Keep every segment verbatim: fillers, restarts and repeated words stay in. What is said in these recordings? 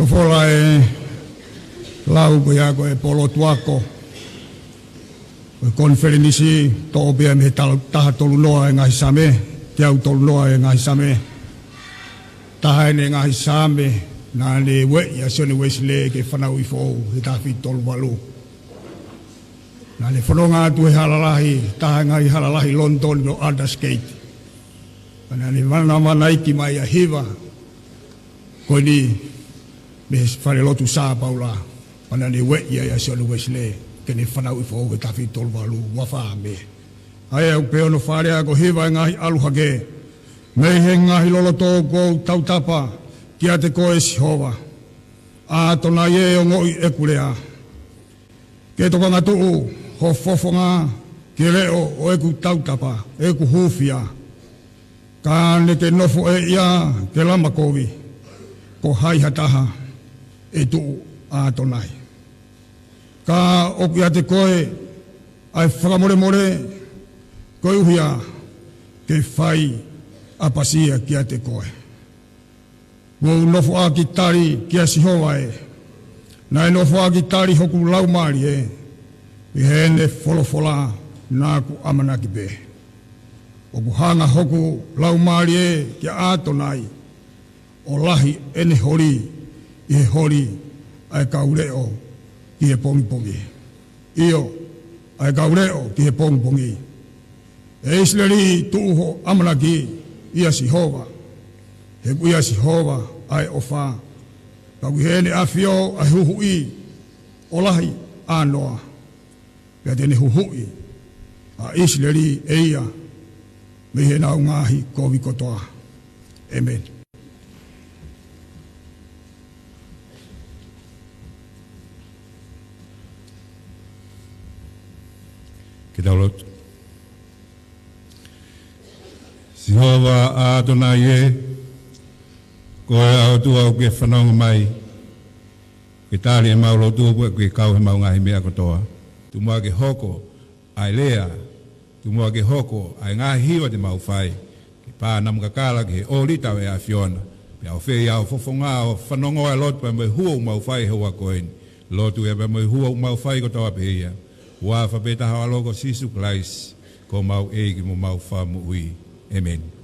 Ko e folofola ʻe lau ko ia ko e pōlotu ako ʻo e konifelenisi, toʻo pē ia mei he taha tolu noa ʻo e ngaahi Saame, teau tolu noa ʻo e ngaahi Saame. Taha ʻene ngaahi Saame naʻa ne ueʻi ʻa Sione Uesilē ke fanauʻi foʻou he taha fitu tolu valu. Naʻa ne fononga atu he hala lahi, taha e ngaahi hala lahi Lonitoni ko Aldersgate. Pea naʻa ne manavanaiki mai ʻa e hiva ko eni mei he falelotu Sā Paula. Pea naʻa ne ueʻi ai ʻa Sione Uesilē ke ne fanauʻi foʻou he taha fitu tolu valu, ua fā Mē. ʻA ia ʻoku pehē hono fakalea ko e hiva ʻa e ngaahi ʻalu hake mei he ngaahi loloto kuo u tautapa kiate koe Sihova. ʻAtonai ē, ongoʻi ʻeku lea. Ke tokanga tuʻu ho fofonga ki he leʻo ʻo ʻeku tautapa, ʻeku hūfia. Ka ne ke nofo ʻe ia ke lama kovi, ko hai ha taha ʻe tuʻu ʻAtonai. Ka ʻoku ʻiate koe ʻa e fakamolemole, koeʻuhi ke fai ʻapasia kiate koe. Kuo u nofoʻaki tali kia Sihova ē, naʻe nofoʻaki tali hoku laumālie ʻi heʻene folofola naʻa ku ʻamanaki pē. ʻOku hanga hoku laumālie kia ʻAtonai, ʻo lahi ʻene holi ʻi he holi ʻa e kau leʻo ki he pongipongi. ʻIo, ʻa e kau leʻo ki he pongipongi. ʻE ʻIsileli, tuʻu ho ʻamanaki ʻia Sihova, he ʻoku ʻia Sihova ʻa e ʻofa, ka ʻoku ʻi heʻene ʻafio ʻa e huhuʻi ʻo lahi ʻānoa. Pea te ne huhuʻi ʻa ʻIsileli ʻe ia mei heʻenau ngaahi kovi kotoa. ʻĒmeni. Ke tau lotu. Sihova ʻAtonai ē, ko e ʻOtua ʻoku ke fanongo mai, ke tali ʻemau lotu, pea ke kau heʻemau ngaahi meʻa kotoa. Tuku ke hoko ʻa e lea, tuku ke hoko ʻa e ngaahi hiva te mau fai, ke pā namu kakala ki he ʻōlita ʻo e ʻAfiona. Pea ʻofa ʻi ho fofonga ʻo fanongo ʻa e lotu pea mo e hū ʻoku mau fai he ʻaho ko eni. Lotu ia pea mo e hū ʻoku mau fai kotoa pē ia, huafa pē taha ʻo e ʻAlo ko Sīsū Kalaisi, ko homau ʻEiki mo homau Fakamoʻui. ʻĒmeni.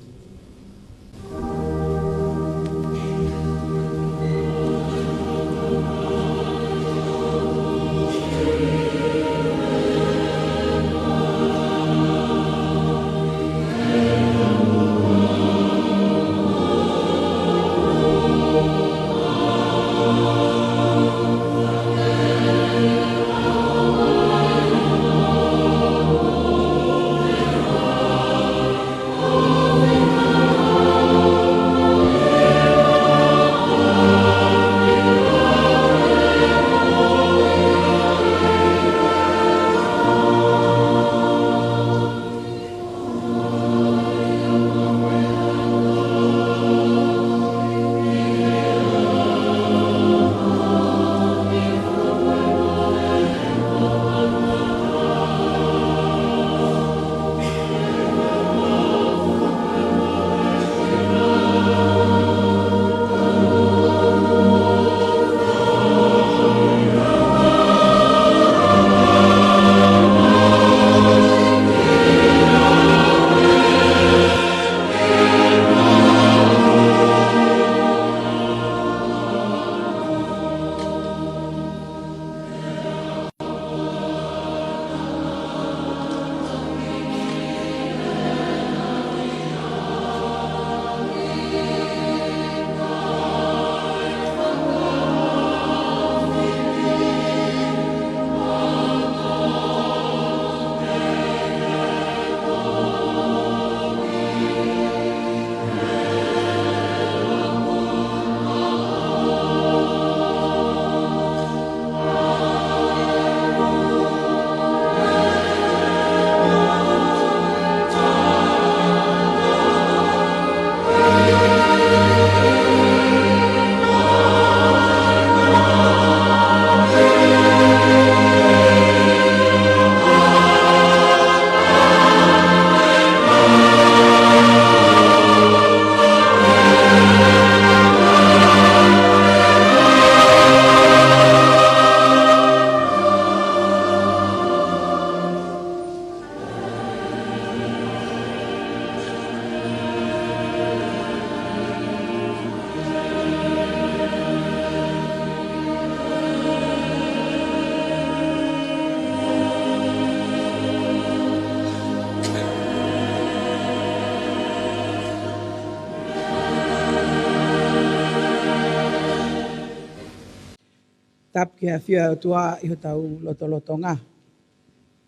Tapu ki he ʻafio ʻa e ʻOtua ʻi hotau lotolotonga.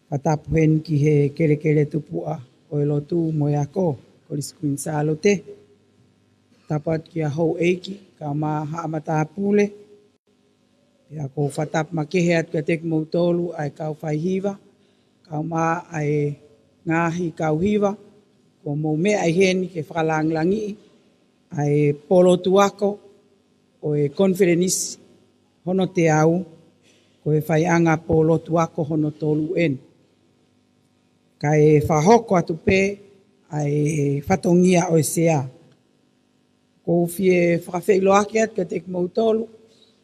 Fakatapu heni ki he kelekele tupuʻa ʻo e lotu mo e ako, Kolisi Kuini Sālote. Tapu atu ki he houʻeiki, kae ʻumaʻā haʻa matāpule. Pea ʻoku ou fakatapu makehe atu kiate kimoutolu ʻa e kau faihiva, kae ʻumaʻā ʻa e ngaahi kau hiva, kuo mou meʻa ʻi heni ke fakalāngilangiʻi ʻa e pōlotu ako ʻo e konifelenisi hono teau, ko e faiʻanga pōlotu ako hono tolu eni. Kae fakahoko atu pē ʻa e fatongia ʻo e sea. ʻOku ou fie fakafeʻiloaki atu kiate kimoutolu,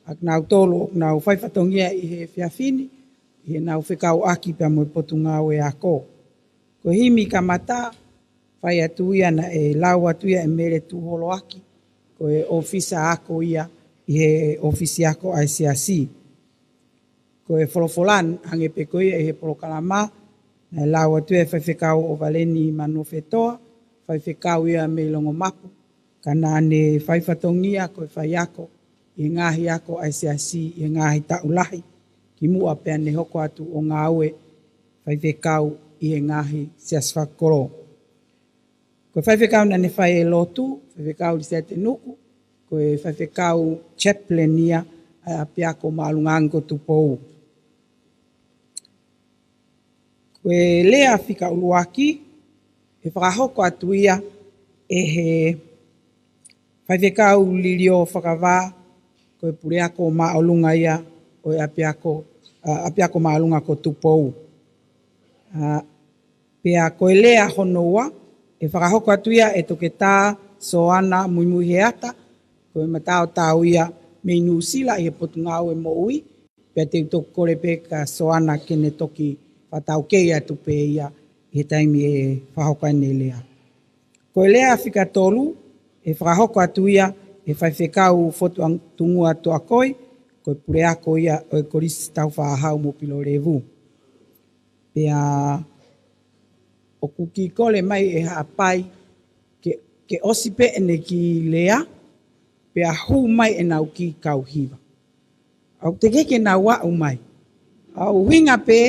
ʻa kinautolu ʻoku nau fai fatongia ʻi he efiafi ni, ʻi heʻenau fekauʻaki pea mo e Potungāue Ako. Ko e himi kamata, fai atu ia naʻe lau atu ia ʻe Mele Tuholoaki, ko e ʻōfisa ako ia ʻi he ʻōfisi ako ʻa e Siasi. Ko e folofola, hangē pē ko ia ʻi he polokalama, naʻe lau atu ʻe Faifekau ʻOvaleni Manuofetoa, faifekau ia mei Longomapu, ka naʻa ne fai fatongia ko e faiako ʻi he ngaahi ako ʻa e Siasi ʻi he ngaahi taʻu lahi, kimuʻa pea ne hoko atu ʻo ngāue faifekau ʻi he ngaahi siasi fakakolo. Ko e faifekau naʻa ne fai e lotu, Faifekau Lisiate Nuku, ko e faifekau chaplain ia ʻa e ʻapiako māʻolunga ange ko Tupou. Ko e lea fika ʻuluaki, ʻe fakahoko atu ia ʻe he Faifekau Liliofakavā, ko e puleako māʻolunga ia ʻo e ʻapiako, ʻa, ʻapiako māʻolunga ko Tupou. ʻA, pea ko e lea hono ua, ʻe fakahoko atu ia ʻe Toketā Soana Muimuiheata, ko e mataotao ia mei Nuʻusila ʻi he Potungāue Moʻui, pea te u toki kole pē kia Soana ke ne toki fakataukei atu pē ia ʻi he taimi ʻe fakahoko ai ʻene lea. Ko e lea fika tolu, ʻe fakahoko atu ia ʻe Faifekau Fotu Tungua Tuakoi, ko e puleako ia ʻo e Kolisi Taufaʻāhau mo Pilolevu. Pea ʻoku kiʻi kole mai ʻe Haʻapai ke, ke ʻosi pē ʻene kiʻi lea, pea hū mai ʻenau kiʻi kau hiva. ʻOku teʻeki ke nau aʻu mai. ʻA e ʻuhinga pē,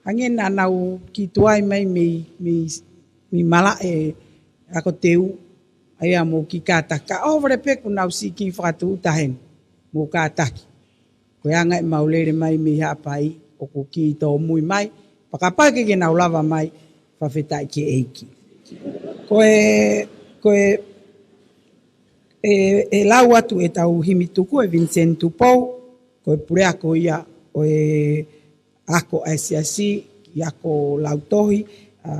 hangē naʻa nau kiʻi tuai mai mei, mei, mei malaʻe ako teu, ʻa ia mou kiʻi kātaki. Ka ʻohovale pē kuo nau siʻi kiʻi fakatūʻuta heni, mou kātaki. Ko e anga ʻemau lele mai mei Haʻapai, ʻoku kiʻi tōmui mai, pea kapau ʻe teʻeki ke nau lava mai, fakafetaʻi ki he ʻEiki. Ko e, ko e, ʻe, ʻe lau atu ʻetau himi tuku ʻe Vincent Tupou, ko e puleako ia ʻo e ako ʻa e Siasi, ʻi he ako lautohi, ʻa,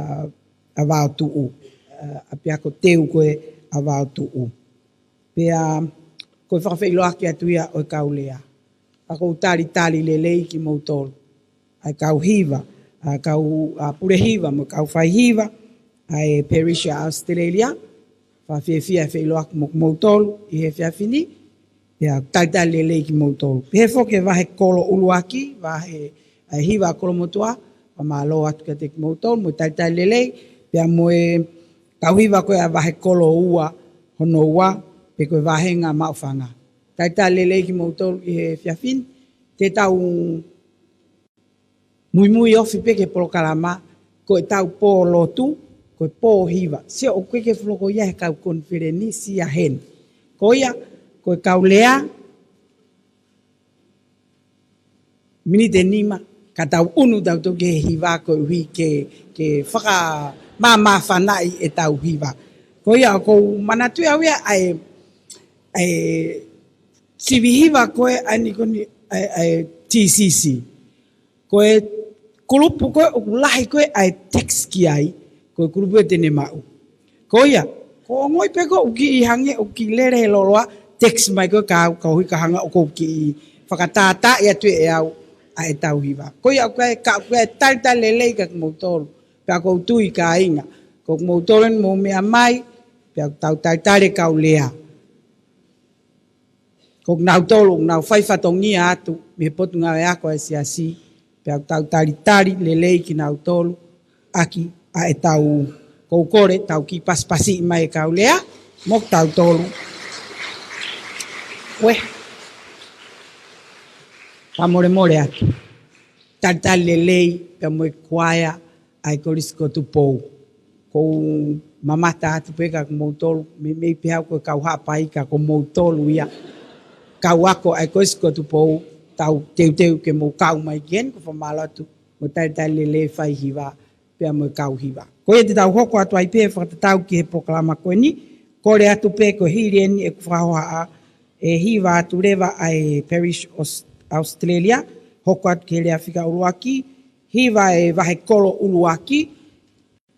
ʻa Vaotuʻu, ʻa, ʻapiako teu ko ē ʻa Vaotuʻu. Pea ko e fakafeʻiloaki atu ia ʻo e kau lea. Ka ʻoku ou talitali lelei kimoutolu, ʻa e kau hiva, ʻa e kau, ʻa, pule hiva mo e kau faihiva ʻa e Parish ʻa Australia, fakafiefia e feʻiloaki mo kimoutolu ʻi he efiafi ni, pea talitali lelei kimoutolu. Pehē foki e vahe kolo ʻuluaki, vahe ʻa e hiva ʻa Kolomotuʻa, fakamālō atu kiate kimoutolu, mo e talitali lelei, pea mo e kau hiva ko ē ʻa e vahe kolo ua, hono ua, pe ko e vāhenga Maʻufanga. Talitali lelei kimoutolu ʻi he efiafi ni, te tau muimui ofi pē ki he polokalama, ko ʻetau pō lotu, ko e pō hiva. Sio ʻoku ʻikai ke fuoloa ia he kau konifelenisi ia heni. Ko ia, ko e kau lea, miniti ʻe nima, ka tau ʻunu tautolu ki he hiva koeʻuhi ke, ke fakamāmāfanaʻi ʻetau hiva. Ko ia ʻoku ou manatuʻi au ia ʻa e, ʻa e sivi hiva ko ē ʻa eni ko eni ʻa e, ʻa e T C C. Ko e kulupu ko ē ʻoku lahi ko ē ʻa e text ki ai, ko e kulupu ʻe te ne maʻu. Ko ia, ʻoku ou ongoʻi pē ʻoku ou kiʻi hangē ʻoku kiʻi lele he loloa, text mai ko ē ka, ka ʻoku ʻikai ke hanga ʻoku ou kiʻi fakatātaaʻi atu ʻe au ʻa ʻetau hiva. Ko ia ʻoku ʻikai, ka ʻoku ʻikai talitali lelei kia kimoutolu, pea ʻoku ou tui kāinga, ko kimoutolu eni mou meʻa mai, pea ʻoku tau talitali e kau lea. Ko kinautolu, ʻoku nau fai fatongia atu mei he Potungāue Ako ʻa e Siasi, pea ʻoku tau talitali lelei kinautolu, ʻaki ʻa ʻetau, ʻoku ou kole tau kiʻi pasipasiʻi mai e kau lea, mo kitautolu. Uē. Fakamolemole atu. Talitali lelei pea mo e kuaea ʻa e Kolisi ko Tupou. Ko u mamata atu pē ka ko moutolu, meimei pē haʻu ko e kau Haʻapai ka ko moutolu ia. Kau ako ʻa e Kolisi ko Tupou, tau teuteu ke mou kau mai ki heni, ko e fakamālō atu mo e talitali lelei fai hiva pea mo e kau hiva. Ko ia te tau hoko atu ai pē fakatatau ki he polokalama ko eni, kole atu pē ko e hili eni ʻeku fakahohaʻa, ʻe hiva atu leva ʻa e Parish Aus-, Australia, hoko atu ki he lea fika ʻuluaki, hiva e vahe kolo ʻuluaki,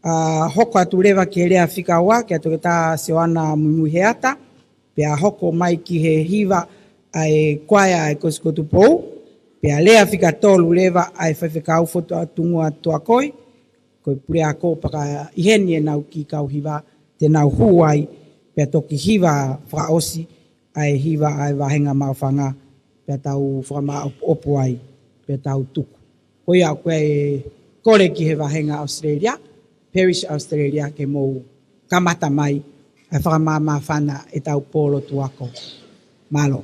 ʻa, hoko atu leva ki he lea fika ua, kia Toketā Sioana Muimuiheata, pea hoko mai ki he hiva ʻa e kuaea ʻa e Kolisi ko Tupou, pea lea fika tolu leva ʻa e faifekau Fotu Tungua Tuakoi, ko e puleako pea ka ʻi heni ʻenau kiʻi kau hiva, te nau hū ai, pea toki hiva fakaʻosi ʻa e hiva ʻa e vāhenga maʻufanga, pea tau fakamāʻopoʻopo ai, pea tau tuku. Ko ia ʻoku ou kole ki he vāhenga Australia, Parish Australia, ke mou kamata mai ʻa e fakamāmāfana ʻetau pō lotu ako. Mālō.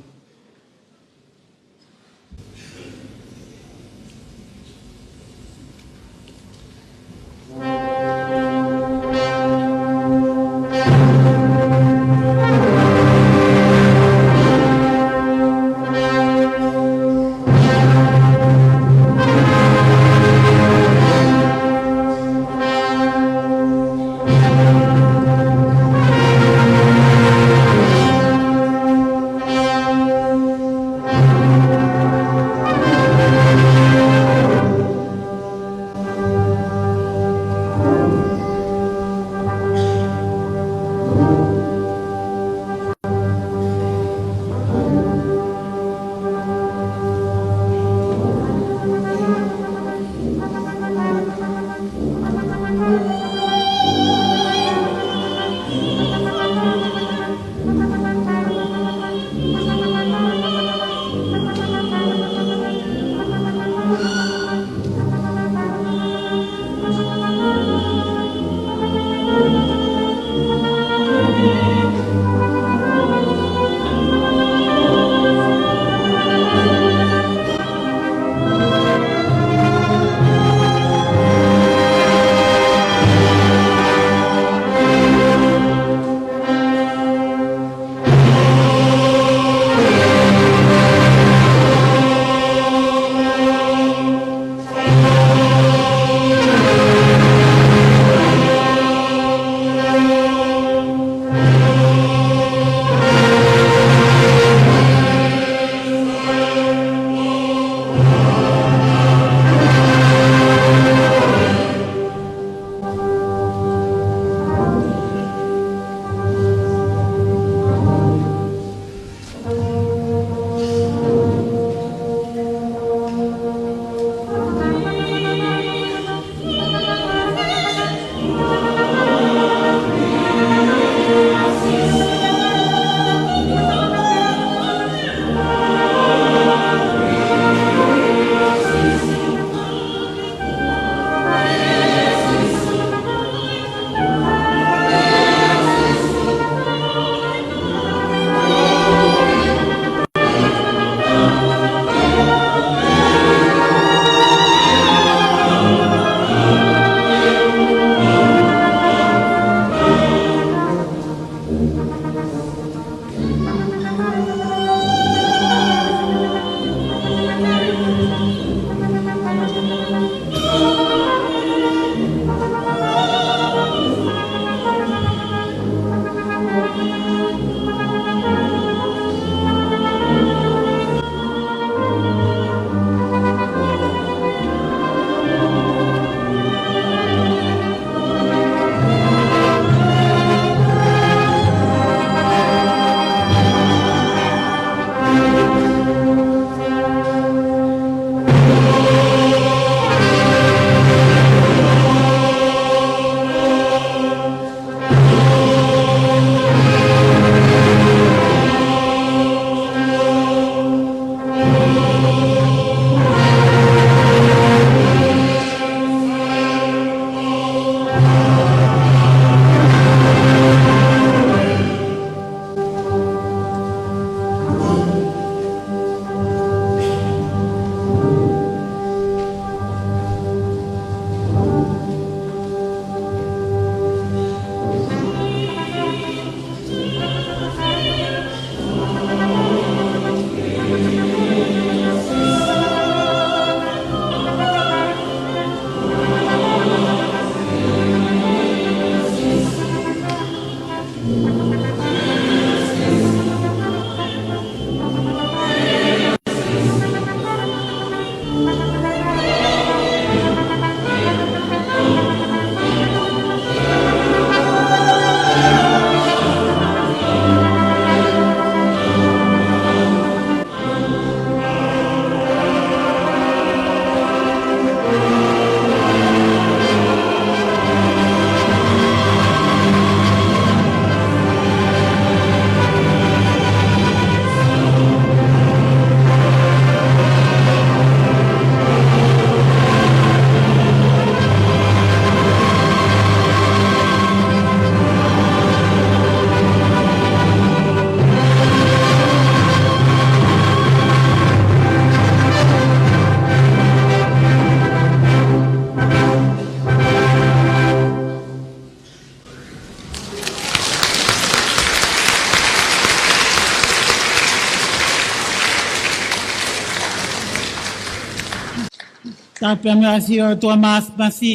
Tapu mo e ʻafio ʻa e ʻOtua Māfimafi.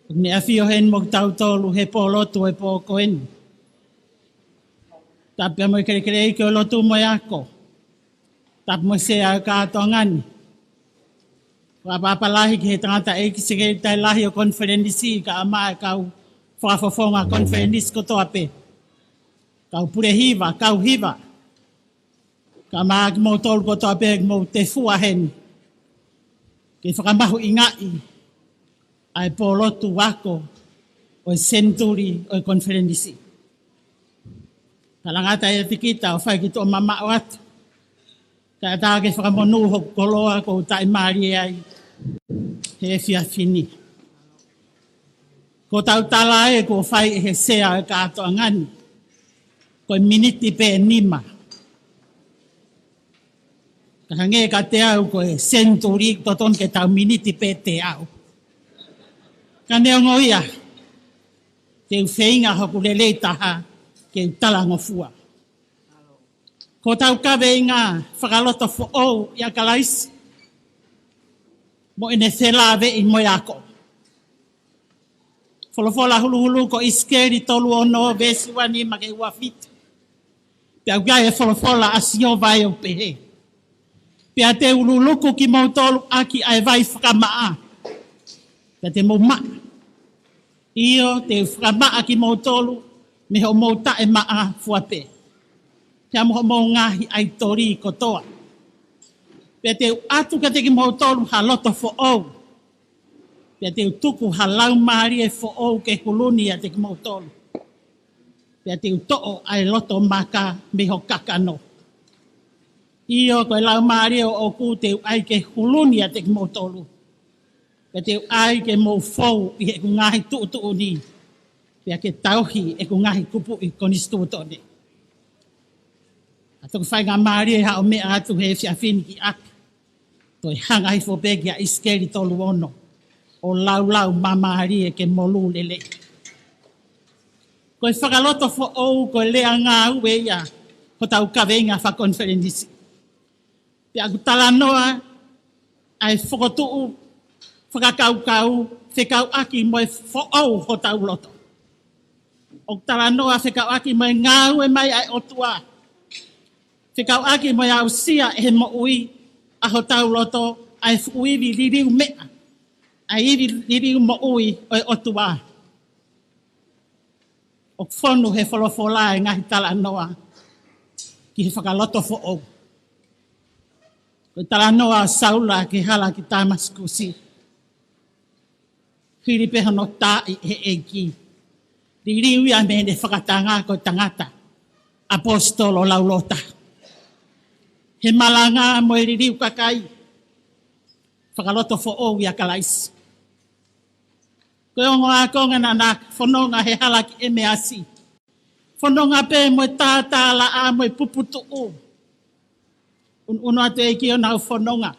ʻOku ne ʻafio heni mo kitautolu he pō lotu ʻo e pō ko eni. Tapu mo e kelekele ʻeiki ʻo e lotu mo e ako. Tapu mo e sea ʻo e kātoanga ni. Fakapapālangi ki he tangataʻeiki sekelitali lahi ʻo e konifelenisi, kae ʻumaʻā e kau fakafofonga konifelenisi kotoa pē. Kau pule hiva, kau hiva. Kae ʻumaʻā kimoutolu kotoa pē ʻoku mou tefua heni ke fakamahuʻingaʻi ʻa e pō lotu ako ʻo e senituli ʻo e konifelenisi. Talangata e tikita ʻo fai ki tuʻa mamaʻo atu. Kae ʻatā ke fakamonū hoku koloa ʻoku ou taʻimālie ai he efiafi ni. Ko ʻetau tala ē kuo fai ʻe he sea ʻo e kātoanga ni, ko e miniti pē nima. Ka hangē kiate au ko e senituli ʻoku totonu ke tau miniti pē teau. Ka neongo ia, te u feinga hoku lelei taha ke u talangofua. Ko ʻetau kaveinga fakalotofoʻou ʻia Kalaisi mo ʻene felāveʻi mo e ako. Folofola huluhulu ko ʻIsikeli tolu ono veesi ua nima ki he ua fitu. Pea ʻoku ʻi ai e folofola ʻa Sihova ʻoku pehē: Pea te u luluku kimoutolu ʻaki ʻa e vai fakamaʻa. Pea te mou maʻa. ʻIo, te u fakamaʻa kimoutolu mei hoʻomou taʻemaʻa fua pē, pea mo hoʻomou ngaahi ʻaitoli kotoa. Pea te u ʻatu kiate kimoutolu ha loto foʻou. Pea te u tuku ha laumālie foʻou ke huluni ʻiate kimoutolu. Pea te u toʻo ʻa e loto maka mei ho kakano. ʻIo, ko e laumālie ʻoʻoku te u ʻai ke huluni ʻiate kimoutolu. Pea te u ʻai ke mou fou ʻi heʻeku ngaahi tuʻutuʻuni, pea ke tauhi ʻeku ngaahi kupuʻi konisitūtone. ʻA toki faingamālie haʻo meʻa atu he efiafi ni ki ʻapi, toe hanga hifo pē kia ʻIsikeli tolu ono ʻo laulau māmālie ke molū lelei. Ko e fakalotofoʻou ko e lea ngāue ia hotau kaveinga fakakonifelenisi. Pea ʻoku talanoa ʻa e fokotuʻu fakakaukau fekauʻaki mo e foʻou hotau loto. ʻOku talanoa fekauʻaki mo e ngāue mai ʻa e ʻOtua, fekauʻaki mo e aʻusia ʻe he moʻui ʻa hotau loto ʻa e fuʻu ivi liliu meʻa, ʻa e ivi liliu moʻui ʻo e ʻOtua. ʻOku fonu he folofola e ngaahi talanoa ki he fakalotofoʻou. Ko e talanoa ʻo Saula ki he hala ki Tāmasikusi. Hili pē hono taaʻi ʻe he ʻEiki, liliu ia mei heʻene fakatanga ko e tangata ʻaposetolo laulōtaha. He malanga mo e liliu kakai, fakalotofoʻou ʻia Kalaisi. Ko e ongo ākonga naʻa na fononga he hala ki ʻEmeasi. Fononga pē mo e tātālaʻā mo e puputuʻu. ʻUnuʻunu atu e ʻEiki ʻo nau fononga.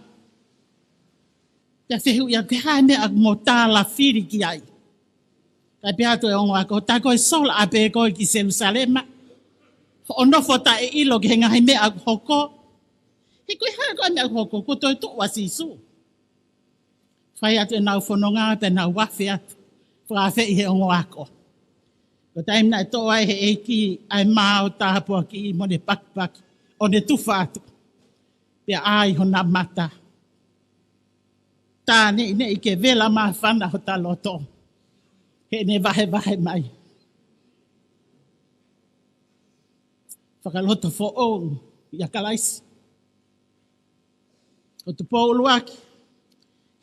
Pea fehuʻi atu, ko e hā e meʻa ʻoku mo tālafili ki ai? Kae pehē atu e ongo ākonga, tā ko e solaʻa pē koe ki Selusalema, hoʻo nofo taʻeʻilo ki he ngaahi meʻa ʻoku hoko. He ko e hā ko e meʻa ʻoku hoko, kuo toe tuʻu ʻa Sīsū? Fai atu ʻenau fononga pea nau afe atu, fakaafeʻi he ongo ako. Ko e taimi naʻe toʻo ai ʻe he ʻEiki ʻa e mā ʻo e tāpuaki mo ʻene pakipaki, ʻo ne tufa atu, pea ʻā ʻi hona mata. Tā neʻineʻi ke vela māfana hota loto, heʻene vahevahe mai. Fakalotofoʻou ʻia Kalaisi. Ko Tupou ʻUluaki,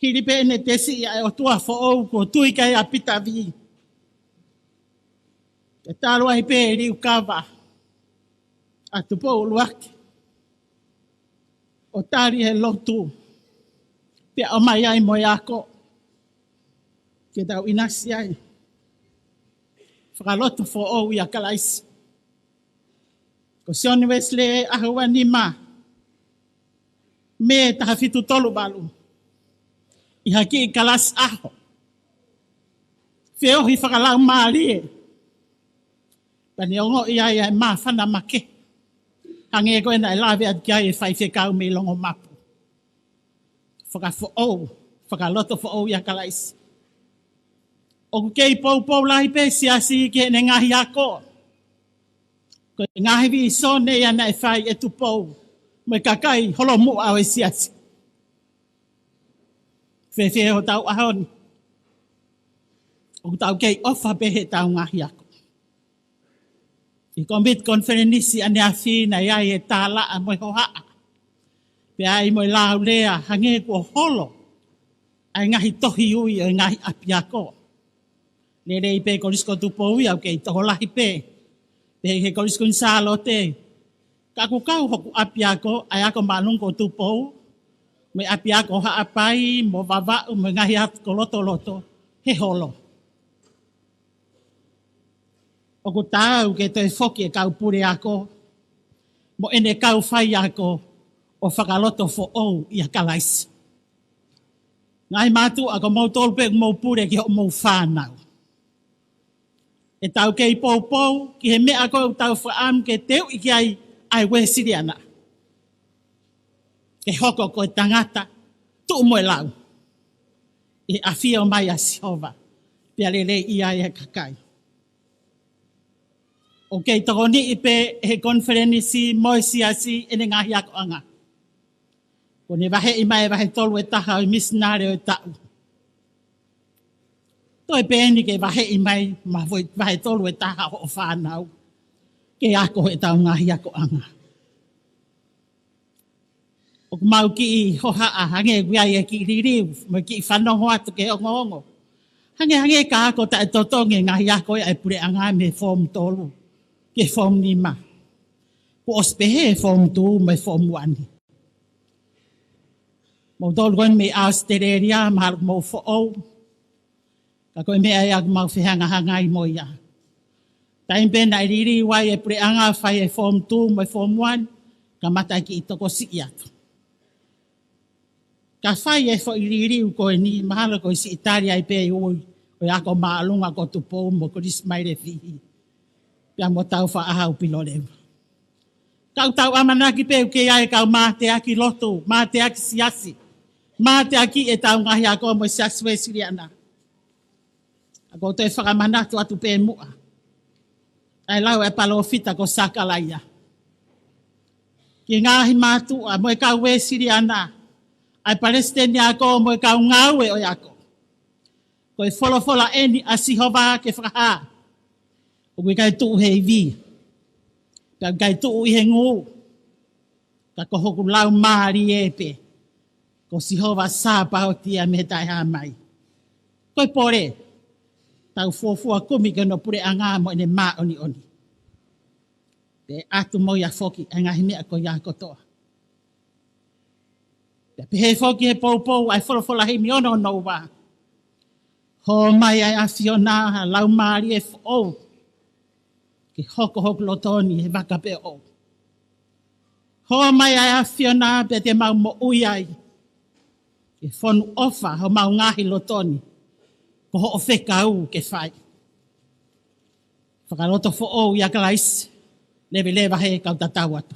hili pē ʻene tesi ʻa e ʻOtua foʻou kuo tui ki ai ʻa Pita Vī, ke talu ai pē e liukava ʻa Tupou ʻUluaki ʻo tali e lotu, pea ʻomai ai mo e ako ke tau ʻinasi ai. Fakalotofoʻou ʻia Kalaisi. Ko Sione Uesilē ʻaho ua nima, Mē taha fitu tolu valu, ʻi ha kiʻi kalasi ʻaho, feohi fakalaumālie, pea ne ongoʻi ai ʻa e māfana makehe, hangē ko ē naʻe lave atu ki ai e faifekau mei Longomapu. fakafoʻou, fakalotofoʻou ʻia Kalaisi. ʻOku kei poupou lahi pē siasi ki heʻene ngaahi ako. Ko e ngaahi vīsone ia naʻe fai ʻe Tupou mo e kakai holomuʻa ʻo e siasi. Fēfē hotau ʻaho ni? ʻOku tau kei ʻofa pē heʻetau ngaahi ako. ʻI he kōmiti konifelenisi ʻaneafi naʻe ʻi ai e tālaʻa mo e hohaʻa. Pea ʻi ai mo e laulea hangē kuo holo ʻa e ngaahi tohi ui ʻo e ngaahi ʻapiako. Lelei pē Kolisi ko Tupou ia ʻoku kei tokolahi pē. Pehē ki he Kolisi Kuini Sālote. Ka ʻoku kau hoku ʻapiako, ʻa e Ako Māʻolunga ko Tupou, mo e ʻapiako Haʻapai, mo Vavaʻu, mo e ngaahi ako lotoloto, he holo. ʻOku taau ke toe foki e kau puleako mo ʻene kau faiako ʻo fakalotofoʻou ʻia Kalaisi. Ngaahi mātuʻa, ko moutolu pē ʻoku mou pule ki hoʻomou fānau. ʻE tau kei poupou ki he meʻa ko ē ʻoku tau fakaʻamu ke teuʻi ki ai ʻa e Uēsiliana. Ke hoko ko e tangata tuʻu mo e lau ʻi he ʻafio mai ʻa Sihova, pea leleiʻi ai e kakai. ʻOku kei tokoniʻi pē ʻe he konifelenisi mo e siasi ʻene ngaahi akoʻanga. Kuo ne vaheʻi mai e vahe tolu e taha ʻo e misinale ʻo e taʻu. Toe pē eni ke vaheʻi mai ma voi vahe tolu e taha hoʻo fānau ke ako heʻetau ngaahi akoʻanga. ʻOku mau kiʻi hohaʻa hangē ʻoku ʻi ai e kiʻi liliu mo e kiʻi fanongo atu ki he ongoongo. Hangē, hangē ka ako taʻetotongi e ngaahi ako ʻa e puleʻanga mei he form tolu ki he form nima. Kuo ʻosi pehē e form two mo e form one. Moutolu ko eni mei ʻAositelēlia, mahalo ʻoku mou foʻou. Ka ko e meʻa ia ʻoku mau fehangahangai mo ia. Taimi pē naʻe liliu ai e puleʻanga, fai e form two mo e form one, kamata e kiʻi tokosiʻi atu. Ka fai e foʻi liliu ko eni, mahalo ko e siʻi tali ai pē ʻe he ui ʻo e Ako Māʻolunga ko Tupou mo Kolisi Mailefihi, pea mo Tāufaʻāhau Pilolevu. Ka ʻoku tau ʻamanaki pē ʻoku kei ʻi ai e kau mateaki lotu, mateaki siasi, mateaki ʻetau ngaahi ako mo e Siasi Uēsiliana. ʻOku ou toe fakamanatu atu pē muʻa ʻa e lau ʻa e palōfita ko Sakalaia ki he ngaahi mātuʻa mo e kau Uēsiliana, ʻa e palesiteni ako mo e kau ngāue ʻo e ako. Ko e folofola eni ʻa Sihova ke fakahā: ʻOku ʻikai tuʻu he ivi, pea ʻikai tuʻu ʻi he ngū, ka ko hoku Laumālie pē. Ko Sihova Sāpaoti ia mei he Taʻehāmai. Ko e pole, tau fuofua kumi ki hono puleʻanga mo ʻene māʻoniʻoni. Pea ʻatu mo ia foki ʻa e ngaahi meʻa ko ia kotoa. Pea pehē foki he poupou ʻa e folofola himi ono ono ua: Hō mai ʻa e ʻAfiona, Laumālie foʻou, ke hoko hoku loto ni he vaka peʻoʻou. Hō mai ʻa e ʻAfiona pea te mau moʻui ai, ke fonu ʻofa homau ngaahi loto ni ko hoʻo fekau ke fai. Fakalotofoʻou ʻia Kalaisi. Leveleva he kau tatau atu.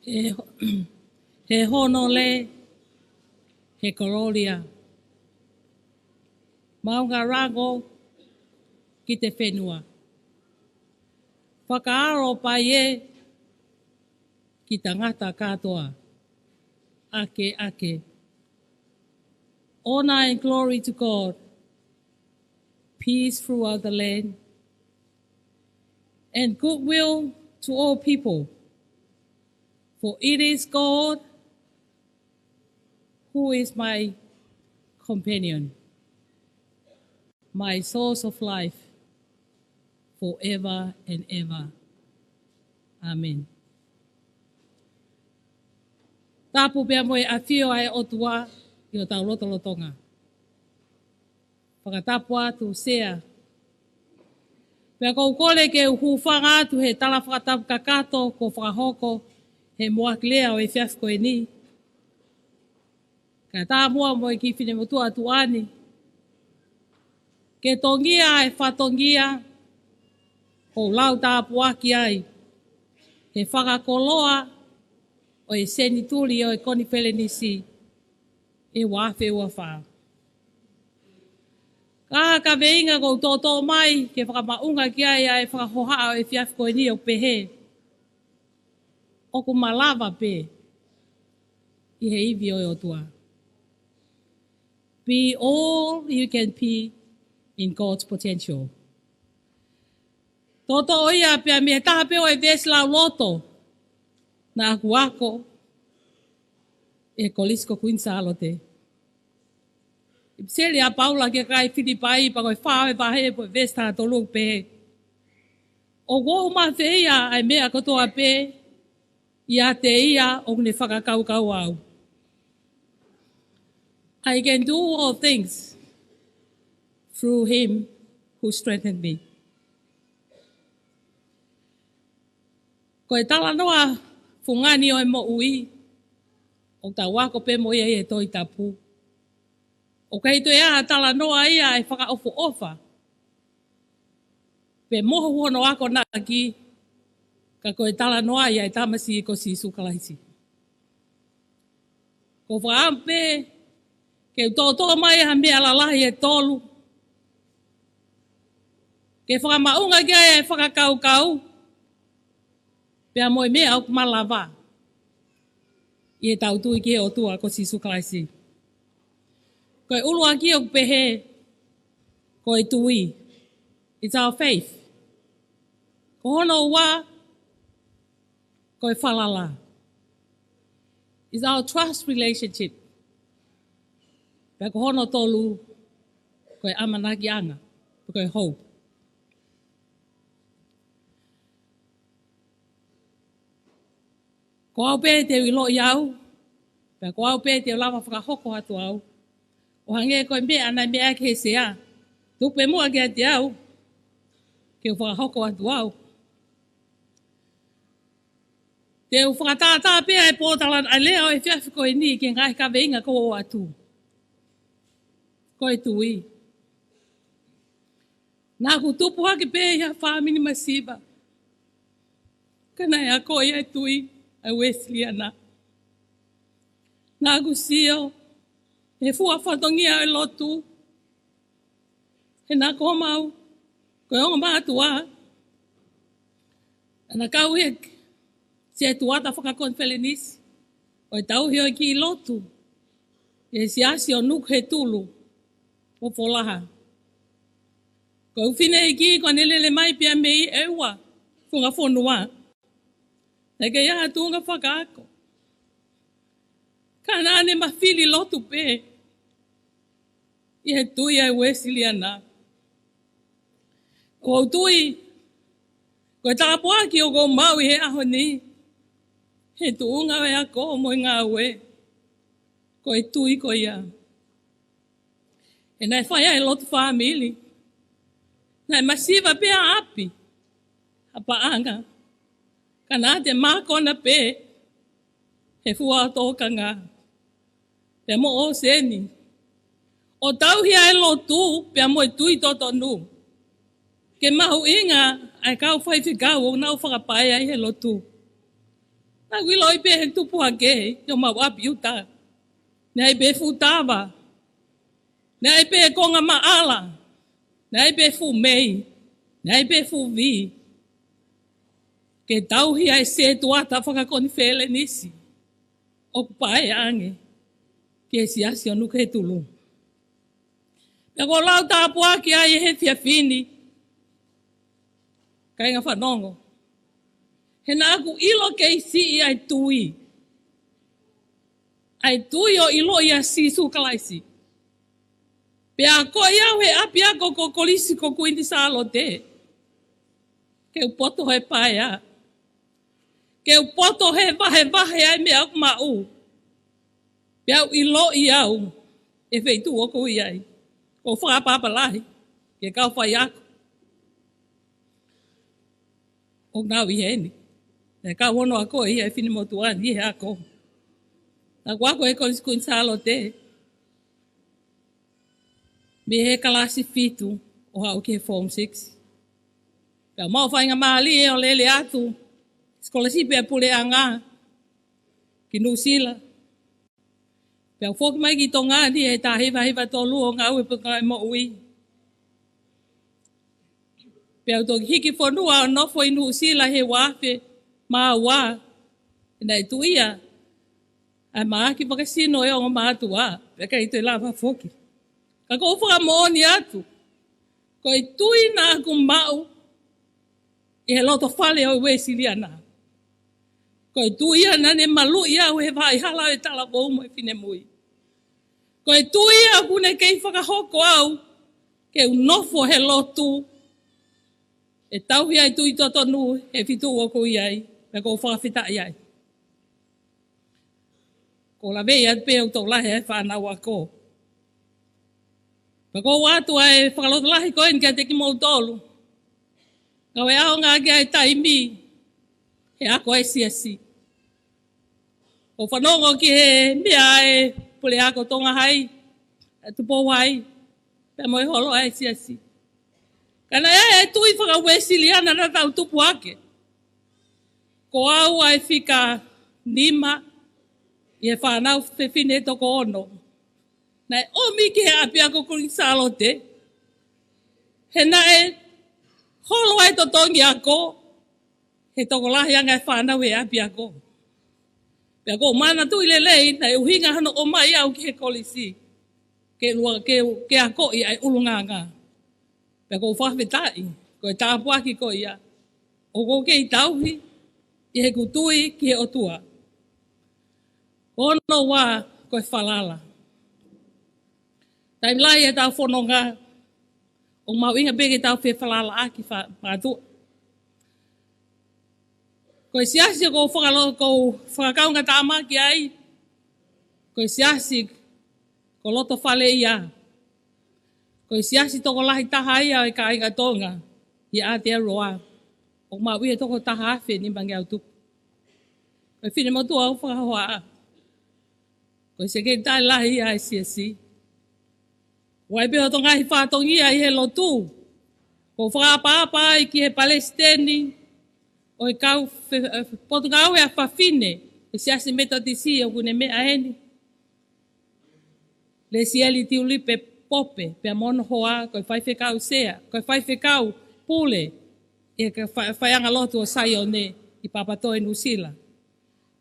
He, he hono le, he kololia. Maunga rango ki te fenua. Fakaalo paie ki tangata katoa. Ake, ake. Honor and glory to God. Peace throughout the land. And goodwill to all people. For it is God who is my companion, my source of life, forever and ever. Amen. Tapu pea mo e ʻafio ʻa e ʻOtua ʻi hotau lotolotonga. Fakatapu atu, Sea. Pea ʻoku ou kole ke u hūfanga atu he tala fakatapu kakato kuo fakahoko he muʻaki lea ʻo e efiafi ko eni. Kae ʻatā muʻa mo e kiʻi finemotuʻa tuʻa ni ke tongia e fatongia ʻoku ou lau tāpuaki ai he fakakoloa ʻo e senituli ʻo e konifelenisi ʻe ua afe ua fā. Ka ko e kaveinga ʻoku ou toʻotoʻo mai ke fakamaʻunga ki ai ʻa e fakahohaʻa ʻo e efiafi ko eni ʻoku pehē: ʻOku malava pē ʻi he ivi ʻo e ʻOtua. Be all you can be in God's potential. Toʻotoʻo ia pea mei he taha pē ʻo e veesi lauloto naʻa ku ako ʻi he Kolisi ko Kuini Sālote. ʻI he ʻipiseli ʻa Paula ki he kakai Filipai, pea ko e fā ʻo e vahe, pea ko e veesi taha tolu ʻoku pehē: ʻOku ou mafeia ʻa e meʻa kotoa pē ʻiate ia ʻoku ne fakakaukau au. I can do all things through him who strengthened me. Ko e talanoa fungani ʻo e moʻui ʻoku tau ako pē mo ia ʻi he Tohi Tapu. ʻOku ʻikai toe ʻi ai ha talanoa ia ʻe fakaʻofoʻofa pe mohu hono akonaki, ka ko e talanoa ia ʻa e tamasiʻi ko Sīsū Kalaisi. Ko e fakaʻamu pē ke u toʻotoʻo mai ha meʻa lalahi ʻe tolu ke fakamaʻunga ki ai ʻa e fakakaukau pea mo e meʻa ʻoku malava ʻi heʻetau tui ki he ʻOtua ko Sīsū Kalaisi. Ko e ʻuluaki ʻoku pehē ko e tui. It's our faith. Ko hono ua ko e falala. It's our trust relationship. Pea ko hono tolu ko e ʻamanakiʻanga, pe ko e hope. Ko au pē te u ʻiloʻi au, pea ko au pē te u lava fakahoko atu au. ʻO hangē ko e meʻa naʻe meʻa ki he sea, tuku pē muʻa kiate au ke u fakahoko atu au. Te u fakatātā pē ʻa e pōtalanoa, ʻa e lea ʻo e efiafi ko eni ki he ngaahi kaveinga kuo ʻoatu. Ko e tui. Naʻa ku tupu hake pē ʻi ha fāmili masiva, ka naʻe akoʻi ʻa e tui ʻa e Uēsiliana. Naʻa ku sio he fua fatongia ʻo e lotu, he naʻa ko homau, ko e ongo mātuʻa, naʻa nau kau ʻi he setuata fakakonifelenisi ʻo e tauhi ʻo e kiʻi lotu ʻi he siasi ʻo Nukuhetulu ʻo Folaha. Ko e ʻuhinga ia ko ʻene lele mai pea mei ʻEua, funga fonua. Naʻe ʻikai ha tuʻunga fakaako, ka naʻa ne mafili lotu pē ʻi he tui ʻa e Uēsiliana. ʻOku ou tui ko e tāpuaki ʻoku ou maʻu ʻi he ʻaho ni, he tuʻunga ʻo e ako mo e ngāue, ko e tui ko ia. He naʻe fai ʻa e lotu fāmili, naʻe masiva pē ʻa ʻapi, ʻa paʻanga, ka naʻa te mākona pē he fua ʻo tōkanga pea mo ʻōseni, ʻo tauhi ʻa e lotu pea mo e tui totonu ke mahuʻinga ʻa e kau faifekau ʻoku nau fakapaea ʻi he lotu. Naʻa ku ʻiloʻi pē he tupu hake ʻi homau ʻapi ʻuta, naʻe ʻi ai pē fuʻu tava, naʻe ʻi ai pē konga maʻala, naʻe ʻi ai pē fuʻu mei, naʻe ʻi ai pē fuʻu vī, ke tauhi ʻa e setuata fakakonifelenisi ʻoku paea ange ki he siasi ʻo Nukuhetulu. Pea ko e lau tāpuaki ia he efiafi ni, kāinga fanongo, he naʻa ku ʻilo kei siʻi ʻa e tui, ʻa e tui ʻo ʻiloʻi ʻa Sīsū Kalaisi. Pea akoʻi au he ʻapiako ko Kolisi ko Kuini Sālote ke u poto he paea, ke u poto he vahevahe ʻa e meʻa ʻoku maʻu, pea u ʻiloʻi au ʻi he feituʻu ʻoku ou ʻi ai. ʻOku ou fakaʻapaʻapa lahi ki he kau faiako ʻoku nau ʻi heni, naʻe kau hono ako ʻi he finemotuʻa ni he ako. Naʻa ku ako he Kolisi Kuini Sālote mei he kalasi fitu ʻo aʻu ki he Form Six. Pea u maʻu faingamālie ʻo lele atu sikolasipi ʻa e puleʻanga ki Nuʻusila. Pea u foki mai ki Tonga ni he taha hiva hiva tolu ʻo ngāue pē ko e moʻui. Pea u toki hiki fonua ʻo nofo ʻi Nuʻusila he ua afe mā ua, he naʻe tuʻia ʻa e mahaki fakasino ʻa e ongo mātuʻa, pea ʻikai toe lava foki. Ka ʻoku ou fakamoʻoni atu, ko e tui naʻa ku maʻu ʻi he loto fale ʻo e Uēsiliana, ko Ko e tui ia naʻa ne maluʻi au he vaʻa hala ʻo e talavou mo e finemui. Ko e tui ia ʻoku ne kei fakahoko au ke u nofo he lotu ʻe tauhi ai e tui totonu he feituʻu ʻoku ou ʻi ai, pea ʻoku ou fakafetaʻi ai. ʻOku ou laveʻi atu pē ʻoku tokolahi ʻa e fānau ako. Pea ʻoku ou ʻoatu ʻa e fakalotolahi ko eni kiate kimoutolu. Ngāue ʻaonga ʻaki ʻa e taimi he ako ʻa e siasi. ʻOku ou fanongo ki he meʻa ʻa e Puleako Tonga Hai, ʻa Tupou Hai, pea mo e holo ʻa e siasi. Ka naʻe ʻi ai e tui faka-Uēsiliana naʻa tau tupu hake. Ko au ʻa e fika nima ʻi he fānau fefine toko ono naʻe ʻomi ki he ʻapiako Kuini Sālote. He naʻe holo ai e totongi ako he tokolahi ange ʻa e fānau he ʻapiako. Pea ʻoku ou manatuʻi lelei naʻe ʻuhinga hono ʻomai au ki he kolisi ke lua ke, ke akoʻi ʻa e ʻulungaanga. Pea ʻoku ou fakafetaʻi ko e tāpuaki ko ia ʻoku ou kei tauhi ʻi heʻeku tui ki he ʻOtua. Ko hono ua ko e falala. Taimi lahi ʻetau fononga ʻoku mahuʻinga pē ke tau fefalalaʻaki fa-, mātuʻa. Ko e siasi ʻoku ou fakalo-, ʻoku ou fakakaungātāmaki ai, ko e siasi ko Lotofale ia. Ko e siasi tokolahi taha ia ʻo e kāinga Tonga ʻi Aotearoa. ʻOku maʻu ia ʻe toko taha afe nimangeau tupu. Ko e finemotuʻa ʻoku fakahohaʻa, ko e sekelitali lahi ia ʻa e siasi. ʻOku ʻi ai pē hoto ngaahi fatongia ʻi he lotu. ʻOku ou fakaʻapaʻapa ai ki he palesiteni ʻo e kau fe-, eh, potungāue ʻa fafine ʻi he Siasi Metotisi ʻoku ne meʻa heni, Lesieli Tiulipe Pope, pea mo hono hoa, ko e faifekau sea, ko e faifekau pule ʻi he ka-, fa-, faiʻanga lotu ʻo Saione ʻi Papatoetoe, Nuʻusila.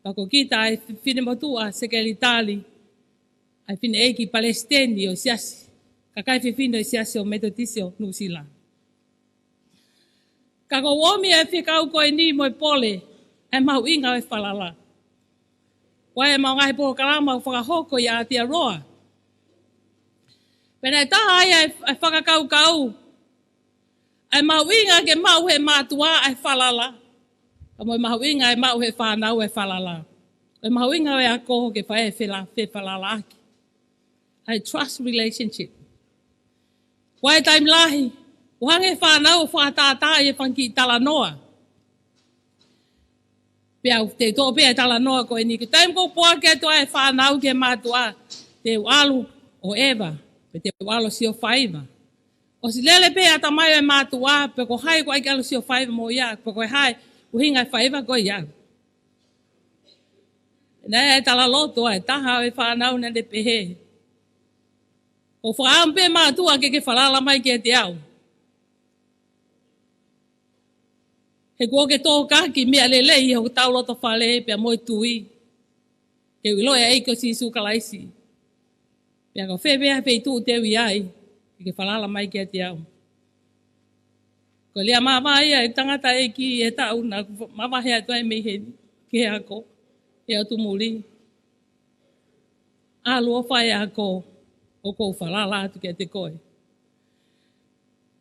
Pea ko kita ʻa e finemotuʻa sekelitali, ʻa e fineʻeiki palesiteni ʻo e siasi, kakai fefine ʻo e Siasi ʻo e Metotisi ʻo Nuʻusila. Ka ʻoku ou ʻomi ʻa e fekau ko eni mo e pole, ʻa e mahuʻinga ʻo e falala. ʻOku ʻi ai ʻemau ngaahi polokalama ʻoku fakahoko ʻi Aotearoa. Pea naʻe taha ai ʻa e, ʻa e fakakaukau, ʻa e mahuʻinga ke maʻu ʻe he mātuʻa ʻa e falala, pea mo e mahuʻinga ʻe maʻu ʻe he fānau ʻa e falala. Ko e mahuʻinga ʻo e ako ke fai e fela-, fefalalaʻaki. ʻA e trust relationship. ʻOku ʻi ai e taimi lahi ʻoku hanga ʻe he fānau ʻo fakatātaaʻi e fanga kiʻi talanoa. Pea ʻoku te toʻo pē ʻa e talanoa ko eni, ko e taimi ʻoku poaki atu ai e fānau ki he mātuʻa, te u ʻalu ʻo ʻeva, pe te u ʻalu ʻo sio faiva. ʻOsi lele pē ʻatamai ʻo e mātuʻa pe ko hai ʻoku ʻai ke ʻalu ʻo sio faiva mo ia, pe ko e hā e ʻuhinga e faiva ko ia. Naʻe ʻi ai e talaloto ʻa e taha ʻo e fānau naʻa ne pehē, ʻoku ou fakaʻamu pē mātuʻa ke ke falala mai kiate au. He kuo ke tokaki meʻa lelei ʻi hotau lotofale pea mo e tui ke u ʻiloʻi ʻa e ʻEiki ko Sīsū Kalaisi. Pea ko fē pē ʻa e feituʻu te u ʻi ai, ke ke falala mai kiate au. Ko e lea māvae ia ʻa e tangataʻeiki ʻi he taʻu naʻa ku mavahe atu ai mei heni ki he ako ʻi ʻOtu Muli. ʻAlu ʻo fai e ako, ʻoku ou falala atu kiate koe.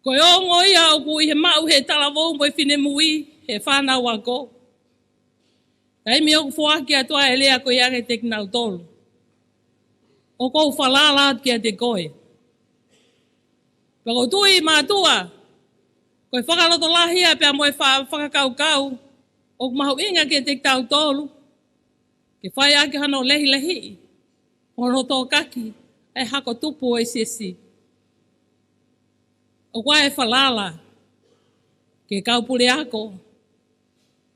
Ko e ongo ia ʻoku ʻi he maʻu ʻe he talavou mo e finemui he fānau ako. Taimi ʻoku foaki atu ai e lea ko ia kiate kinautolu, ʻoku ou falala atu kiate koe. Pea ʻoku ou tui mātuʻa, ko e fakalotolahi ia pea mo e fa-, fakakaukau ʻoku mahuʻinga kiate kitautolu, ke fai ʻaki hano lehilehiʻi, hono tokaki ʻa e hako tupu ʻo e siasi. ʻOku ʻi ai e falala ki he kau puleako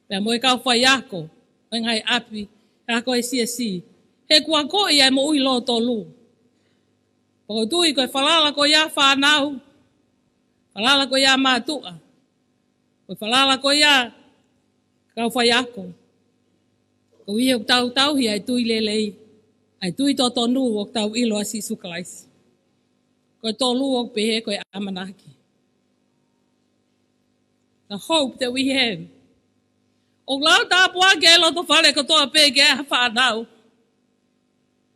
pea mo e kau faiako ʻo e ngaahi ʻapiako ʻo e siasi, he kuo akoʻi ʻa e moʻui lōtolu. Pea ʻoku ou tui ko e falala ko ia fānau, falala ko ia mātuʻa, ko e falala ko ia kau faiako, koeʻuhi ʻoku tau tauhi ʻa e tui lelei, ʻa e tui totonu ʻoku tau ʻilo ʻa Sīsū Kalaisi. Ko e tolu ʻoku pehē ko e ʻamanaki. The hope that we have. ʻOku lau tāpuaki e loto fale kotoa pē ke ʻi ai ha fānau.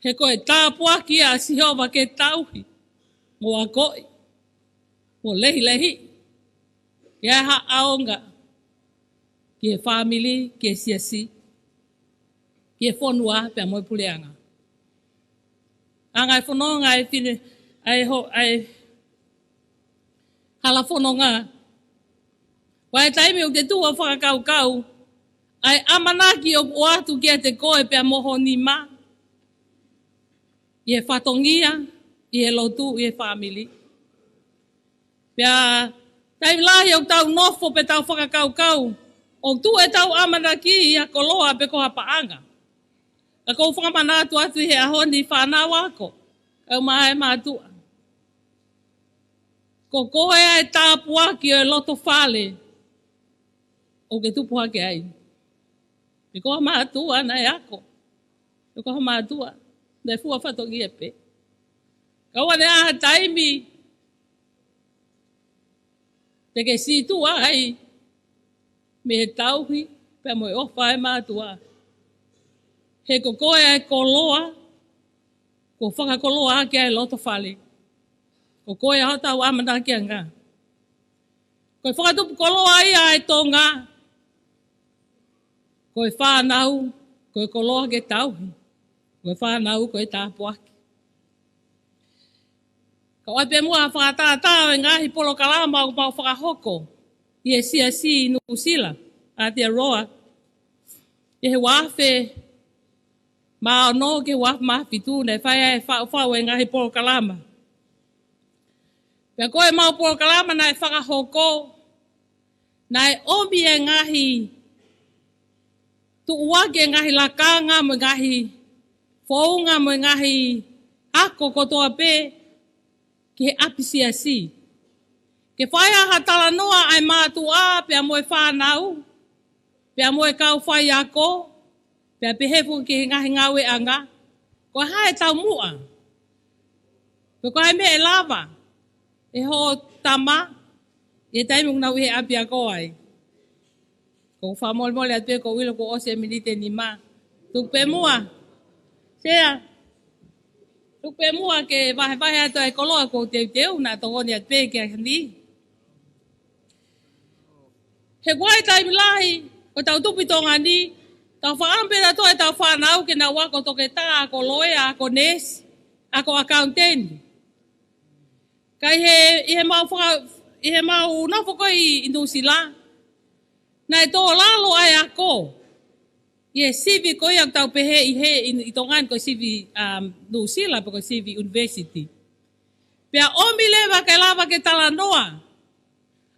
He ko e tāpuaki ʻa Sihova ke tauhi, mo akoʻi, mo lehilehi, ke ʻi ai ha ʻaonga ki he fāmili, ki he siasi, ki he fonua pea mo e puleʻanga. Anga e fononga e fine, ʻa e ho-, ʻa e hala fononga. Ko e taimi ʻoku te tuʻu ʻo fakakaukau ʻa e ʻamanaki ʻoku ʻoatu kiate koe pea mo ho nima, ʻi he fatongia, ʻi he lotu, ʻi he fāmili. Pea taimi lahi ʻoku tau nofo pea tau fakakaukau ʻoku tuʻu ʻetau ʻamanaki ʻi ha koloa pe ko ha paʻanga. Ka ʻoku ou fakamanatu atu ʻi he ʻaho ni, fānau ako, kaeʻumaʻā e mātuʻa, ko koe ʻa e tāpuaki ʻo e loto fale ʻoku ke tupu hake ai. Pe ko ha mātuʻa naʻe ako, pe ko ha mātuʻa naʻe fua fatongia pē. Ka ʻoua naʻa ʻi ai ha taimi te ke sītuʻa ai mei he tauhi pea mo e ʻofa ʻa e mātuʻa. He ko koe ʻa e koloa kuo fakakoloa ʻaki ʻa e loto fale. Ko koe ʻa hotau ʻamanakiʻanga. Ko e fakatupu koloa ia ʻa e Tonga. Ko e fānau, ko e koloa ke tauhi. Ko e fānau, ko e tāpuaki. Ka ʻoku ʻi ai pē muʻa ha fakatātā ʻo e ngaahi polokalama ʻoku mau fakahoko ʻi he siasi ʻi Nuʻusila, ʻa Aotearoa, ʻi he ua afe mā ono ki he ua afe mā fitu, naʻe fai ai e faʻufaʻu e ngaahi polokalama. Pea ko e mau polokalama naʻe fakahoko, naʻe ʻomi e ngaahi tuʻuaki e ngaahi lakanga mo e ngaahi founga mo e ngaahi ako kotoa pē ki he ʻapisiasi. Ke fai ai ha talanoa ʻa e mātuʻa pea mo e fānau, pea mo e kau faiako, pea pehē foki ki he ngaahi ngāueʻanga. Ko e hā e taumuʻa, pe ko e hā e meʻa ʻe lava ʻe hoʻo tama ʻi he taimi ʻoku nau ʻi he ʻapiako ai. ʻOku ou fakamolemole atu pē ʻoku ou ʻilo kuo ʻosi e miniti ʻe nima. Tuku pē muʻa. Sea. Tuku pē muʻa ke vahevahe atu ʻa e koloa kuo teuteu naʻa tokoni atu pē ki ai ni. He ʻoku ʻi ai e taimi lahi, ʻoku tau tupu ʻi Tonga ni, tau fakaʻamu pē ʻetau fānau ke nau ako toketā, ako loea, ako neesi, ako accountant. Ka ʻi he, ʻi he mau faka-, ʻi he mau nofo ko ē ʻi, ʻi Nuʻusila, naʻe tō lalo ʻa e ako ʻi he sivi ko ia ʻoku tau pehē ʻi he, ʻi, ʻi Tonga ni ko e sivi, um, Nuʻusila pe ko e sivi university. Pea ʻomi leva ke lava ke talanoa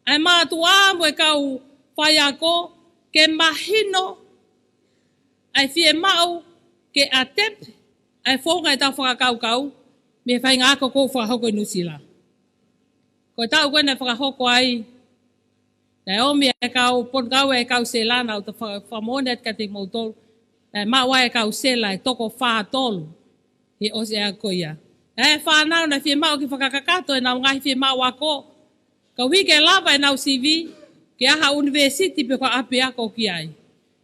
ʻa e mātuʻa mo e kau faiako ke mahino ʻa e fiemaʻu ke ʻatepe ʻa e founga ʻetau fakakaukau mei he faʻahinga ako ʻoku fakahoko ʻi Nuʻusila. Ko e taʻu ko ē naʻe fakahoko ai, naʻe ʻomi e kau, ponokau e kau sela, naʻa tau fa-, fakamoʻoni atu kiate kimoutolu, naʻe maʻu ai e kau sela ʻe toko fā tolu he ʻosi e ako ia. Naʻe ʻi ai e fānau naʻe fiemaʻu ke fakakakato ʻenau ngaahi fiemaʻu ako, koeʻuhi ke lava ʻenau sivi ke ʻalu ha university pe ko ha ʻapiako ki ai.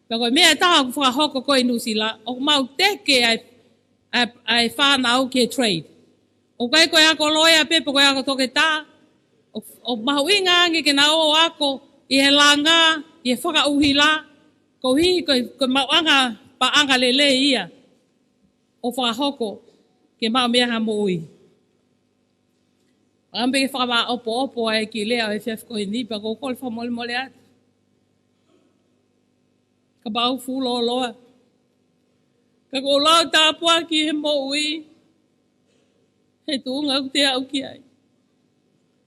Pea ko e meʻa ʻe taha ʻoku fakahoko ko ē ʻi Nuʻusila, ʻoku mau teke ʻa e, ʻa e, ʻa e fānau ki he trade. ʻOku ʻikai ko e ako loea pē pe ko e ako toketā, ʻoku, ʻoku mahuʻinga ange ke nau ō ʻo ako ʻi he langa, ʻi he fakaʻuhila, koeʻuhi ko e, ko e maʻuʻanga paʻanga lelei ia ʻoku fakahoko ke maʻu mei ai ha moʻui. ʻOku ou ʻamu pē ke fakamāʻopoʻopo ʻa e kiʻi lea ʻo e efiafi ko eni, pea ʻoku ou kole fakamolemole atu. Kapau ʻoku fuʻu lōloa, ka ʻoku ou lau tāpuaki he moʻui, he tuʻunga ʻoku te aʻu ki ai.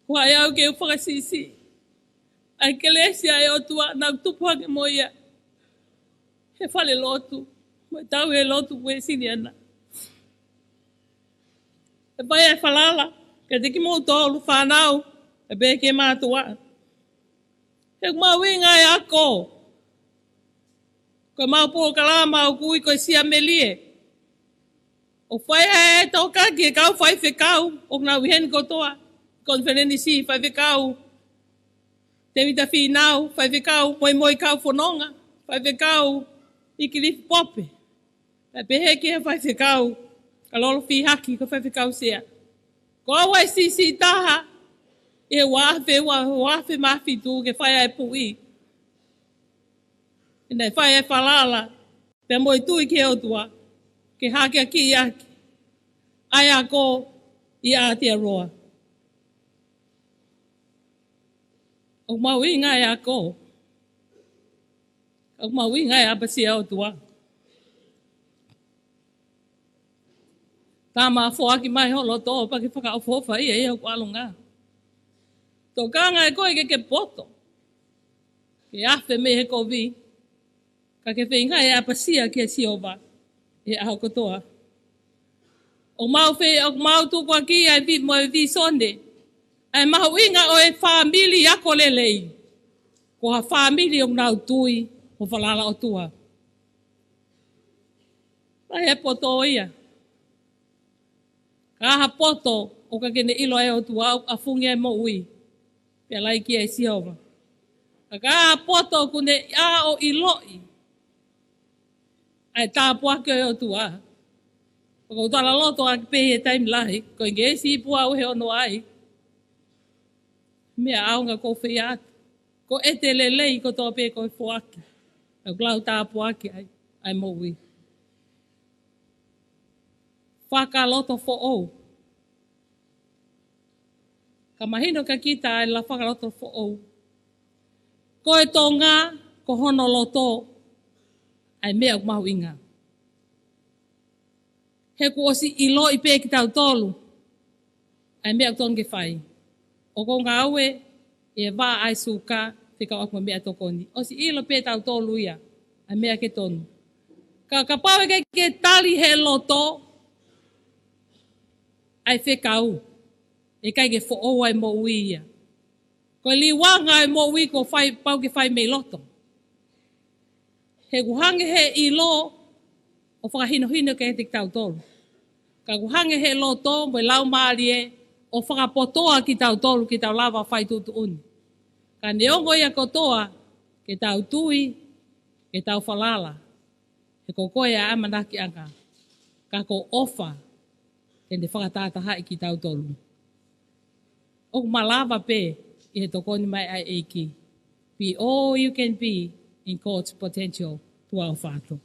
Ko hai au ke u fakasiʻisiʻi ʻa e kelesi ʻa e ʻOtua naʻa ku tupu hake mo ia he falelotu, mo e tauhi e lotu Uēsiliana. ʻE fai e falala kiate kimoutolu fānau, ʻe pehē ki he mātuʻa. He ʻoku mahuʻinga e ako. Ko e mau polokalama ʻoku ui ko e Siamelie. ʻOku fai ai e tokanga ki he kau faifekau ʻoku nau ʻi heni kotoa, konifelenisi, faifekau Tēvita Fīnau, faifekau Moimoi Kaufononga, Faifekau ʻIkilifi Pope, pea pehē ki he faifekau Kalolo Fihaki, ko e faifekau sea. Ko au ʻa e siʻisiʻi taha ʻi he ua afe, ua, ua afe mā fitu ke fai ai e puʻi. Naʻe fai ai e falala pea mo e tui ki he ʻOtua, ke hakeakiʻi ʻaki ʻa e ako ʻi Aotearoa. ʻOku mahuʻinga e ako. ʻOku mahuʻinga e ʻapasia ʻa e ʻOtua. Tama, foaki mai ho loto pea ke fakaʻofoʻofa ia ʻi hoku ʻalunga. Tokanga ʻe koe ke ke poto, ke afe mei he kovi, ka ke feinga e ʻapasia kia Sihova he ʻaho kotoa. ʻOku mau fai, ʻoku mau tukuakiʻi ʻa e vi-, mo e vīsone, ʻa e mahuʻinga ʻo e fāmili ako lelei. Ko ha fāmili ʻoku nau tui ho falala ʻOtua. Lahi e poto ia. Ka ha poto ʻoku ʻikai ke ne ʻilo ʻe he ʻOtua ʻoku ʻafungi e moʻui, pea lahi ki ai Sihova. Ka, ka ha poto ʻoku ne ʻā ʻo ʻiloʻi ʻa e tāpuaki ʻo e ʻOtua. Pea ʻoku ou talaloto ʻaki pē he taimi lahi, ko e ngeʻesi pē au he ono ai. Meʻa ʻaonga ʻoku ou fai atu. Ko e ʻete lelei kotoa pē ko e foaki. Ka ʻoku lau tāpuaki ai, ʻa e moʻui. Fakalotofoʻou. Ka mahino kia kita ʻa e lau fakalotofoʻou. Ko e Tonga, ko hono loto, ʻa e meʻa ʻoku mahuʻinga. He kuo ʻosi ʻiloʻi pē kitautolu ʻa e meʻa ʻoku totonu ke fai. ʻOku ou ngāue ʻi he vā ʻai suka, fekauʻaki mo e meʻatokoni. ʻOsi ʻilo pē tautolu ia ʻa e meʻa ke tonu. Ka, kapau ʻe ʻikai ke tali he loto ʻa e fekau, ʻe ʻikai ke foʻou ʻa e moʻui ia. Ko e liuanga ʻa e moʻui kuo fai, pau ke fai mei loto. He ʻoku hangē he ʻilo ʻo fakahinohino kiate kitautolu. Ka ʻoku hangē he loto mo e laumālie ʻo fakapotoʻi kitautolu ke tau lava fai tuʻutuʻuni. Ka neongo ia kotoa, ke tau tui, ke tau falala. He ko koe ʻa e ʻamanakiʻanga, ka ko e ʻofa te ne fakatahatahaʻi kitautolu. ʻOku malava pē ʻi he tokoni mai ʻa e ʻEiki. Be all you can be in God's potential. Tuʻa ʻofa atu.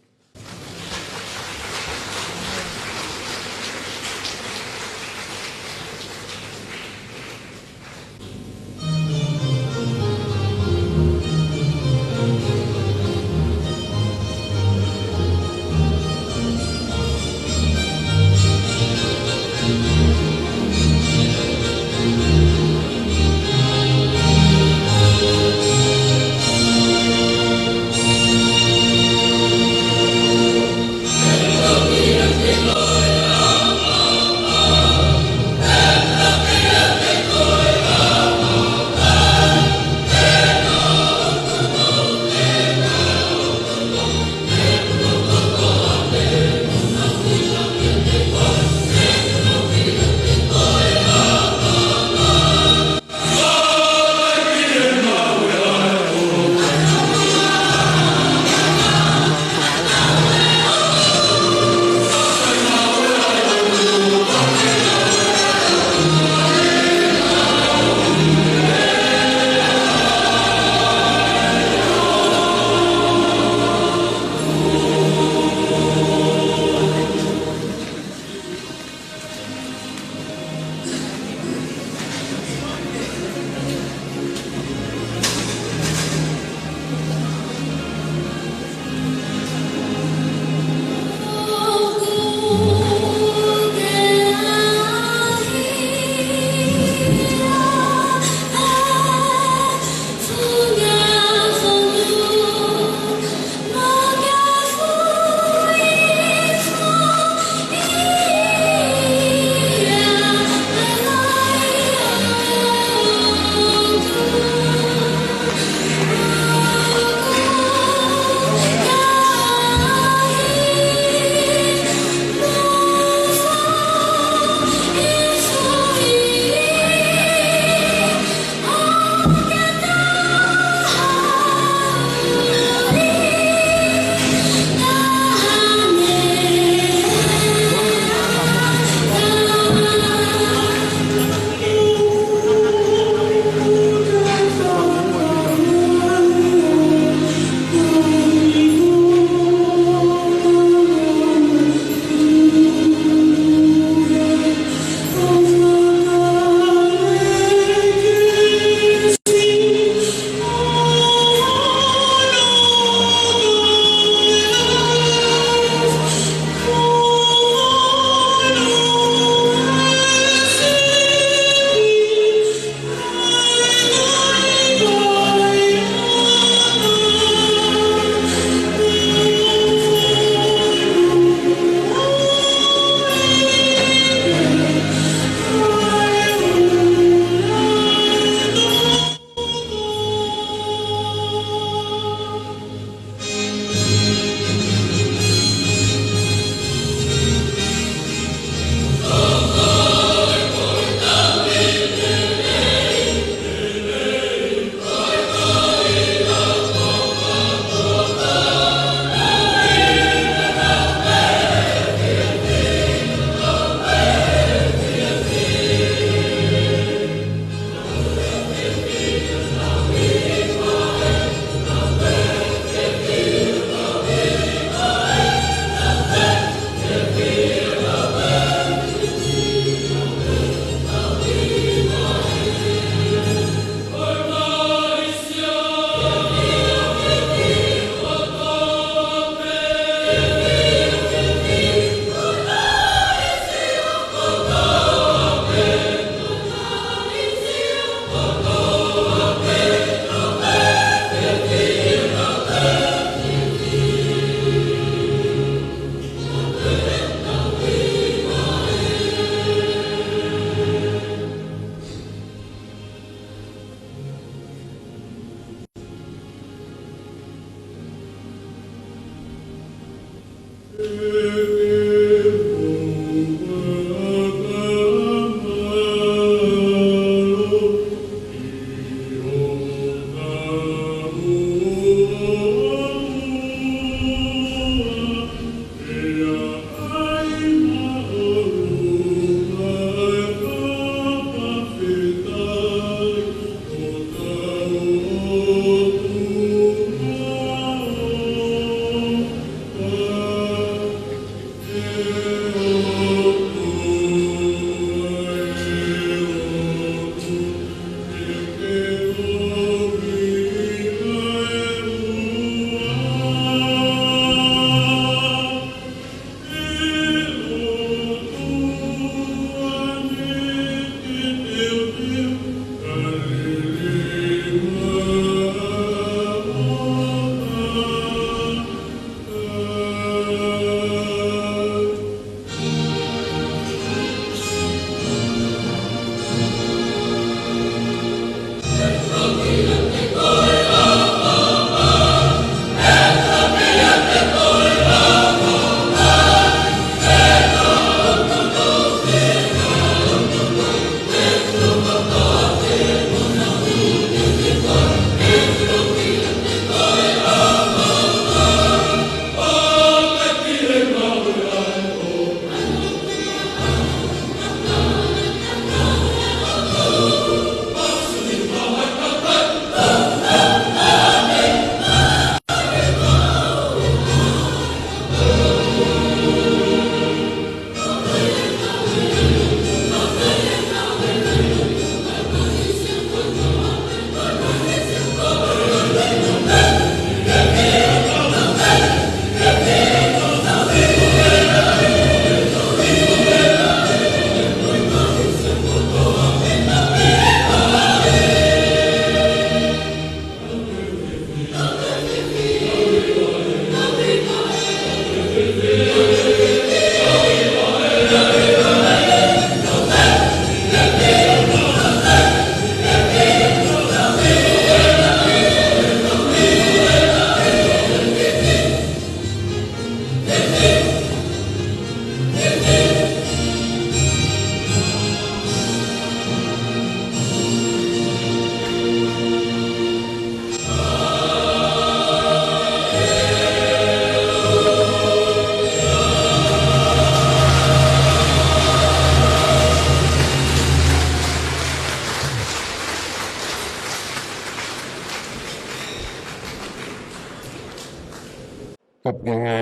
Tapu ki he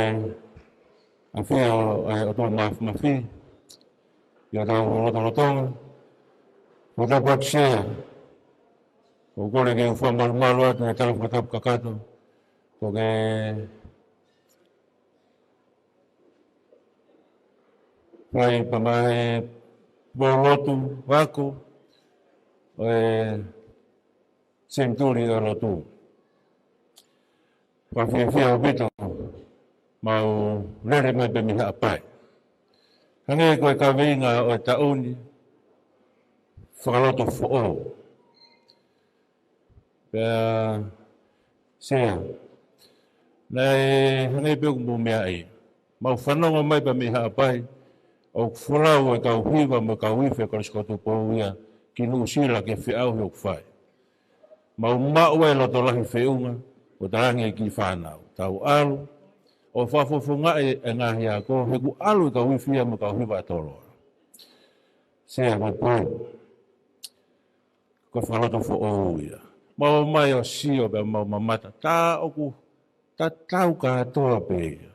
ʻafio ʻa e ʻOtua Māfimafi ʻi hotau lotolotonga. Ko e tapu atu Sea, ʻoku ou kole ke u fakamalumalu atu he tala fakatapu kakato. Ko e fai pē mei he pōlotu ako ʻo e senituli ʻo e lotu. Fakafiefia ʻaupito, mau lele mai pē mei Haʻapai. Hangē ko e kaveinga ʻo e taʻu ni, fakalotofoʻou. Pea Sea, naʻe hangē pē ʻoku mou meaʻi, mau fanongo mai pē mei Haʻapai ʻoku folau e kau hiva mo e kau ifi ʻa e Kolisi ko Tupou ia ki Nuʻusila ke feʻauhi ʻoku fai. Mau maʻu e loto lahi feʻunga ʻo talaange ki he fānau, tau ʻalu ʻo fakafofongaʻi e ngaahi ako, he ʻoku ʻalu e kau ifi ia mo e kau hiva ʻa Toloa. Sea, mo e pō, ko e fakalotofoʻou ia. Mau ō mai ʻo sio pea mau mamata, tā ʻoku tatau kātoa pē ia.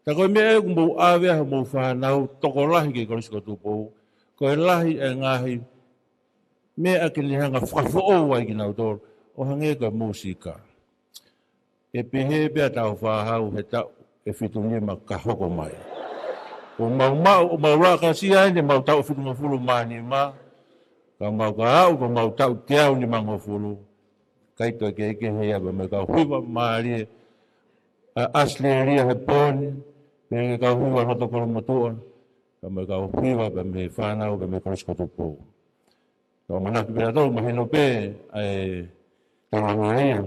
Tā ko e meʻa ʻoku mou ʻave ai homou fānau tokolahi ki he Kolisi ko Tupou, ko e lahi e ngaahi meʻa ke ne hanga fakafoʻou ai kinautolu, ʻo hangē ko e mūsika. ʻE pehē pē ʻa Tāufaʻāhau he taʻu ʻe fitu nima ka hoko mai. Ko mau maʻu, mau laka sia ʻeni mau taʻu fitungofulu mā nima, ka mau ka aʻu ko mau taʻu teau nimangofulu. ʻIkai toe kehekehe ia pea mo e kau hiva mālie ʻa ʻAositelēlia he pō ni, pea mo e kau hiva loto Kolomotuʻa, pea mo e kau hiva pea mei he fānau pea mei he Kolisi ko Tupou. Tau manatu pē ʻa tautolu mahino pē ʻa e tau anga ia.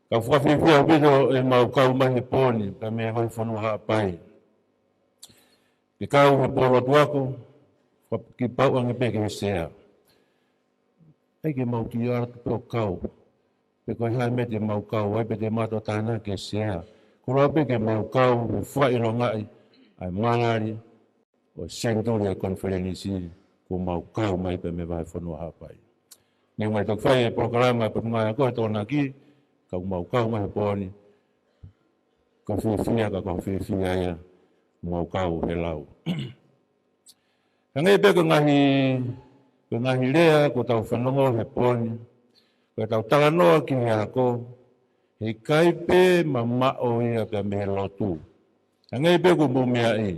Ka fakafiefia ʻaupito ʻemau kau mai he pō ni, pea mei he vahefonua Haʻapai. Ke kau he pō lotu ako, fakapapauʻi ange pē ke he sea. ʻAi ke mau kiʻi ʻalu atu pē ʻo kau. Pe ko e hā e meʻa te mau kau ai, pe te mau toe tānaki e sea. Koloa pē ke mau kau, he fakaʻilongaʻi ʻa e malali ʻo e senituli ʻa e konifelenisi, kuo mau kau mai pē mei he vahefonua Haʻapai. Neongo ʻa e toki fai e polokalama ʻa e Potungāue Ako he Tokonaki, ka kuo mau kau mai he pō ni, ka fiefia, ka ko e fiefia ia, mau kau he lau. Hangē pē ko e ngaahi, ko e ngaahi lea kuo tau fanongo he pō ni, ko ʻetau talanoa ki he ako, he ʻikai pē mamaʻo ia pea mei he lotu. Hangē pē ko e mou meaʻi,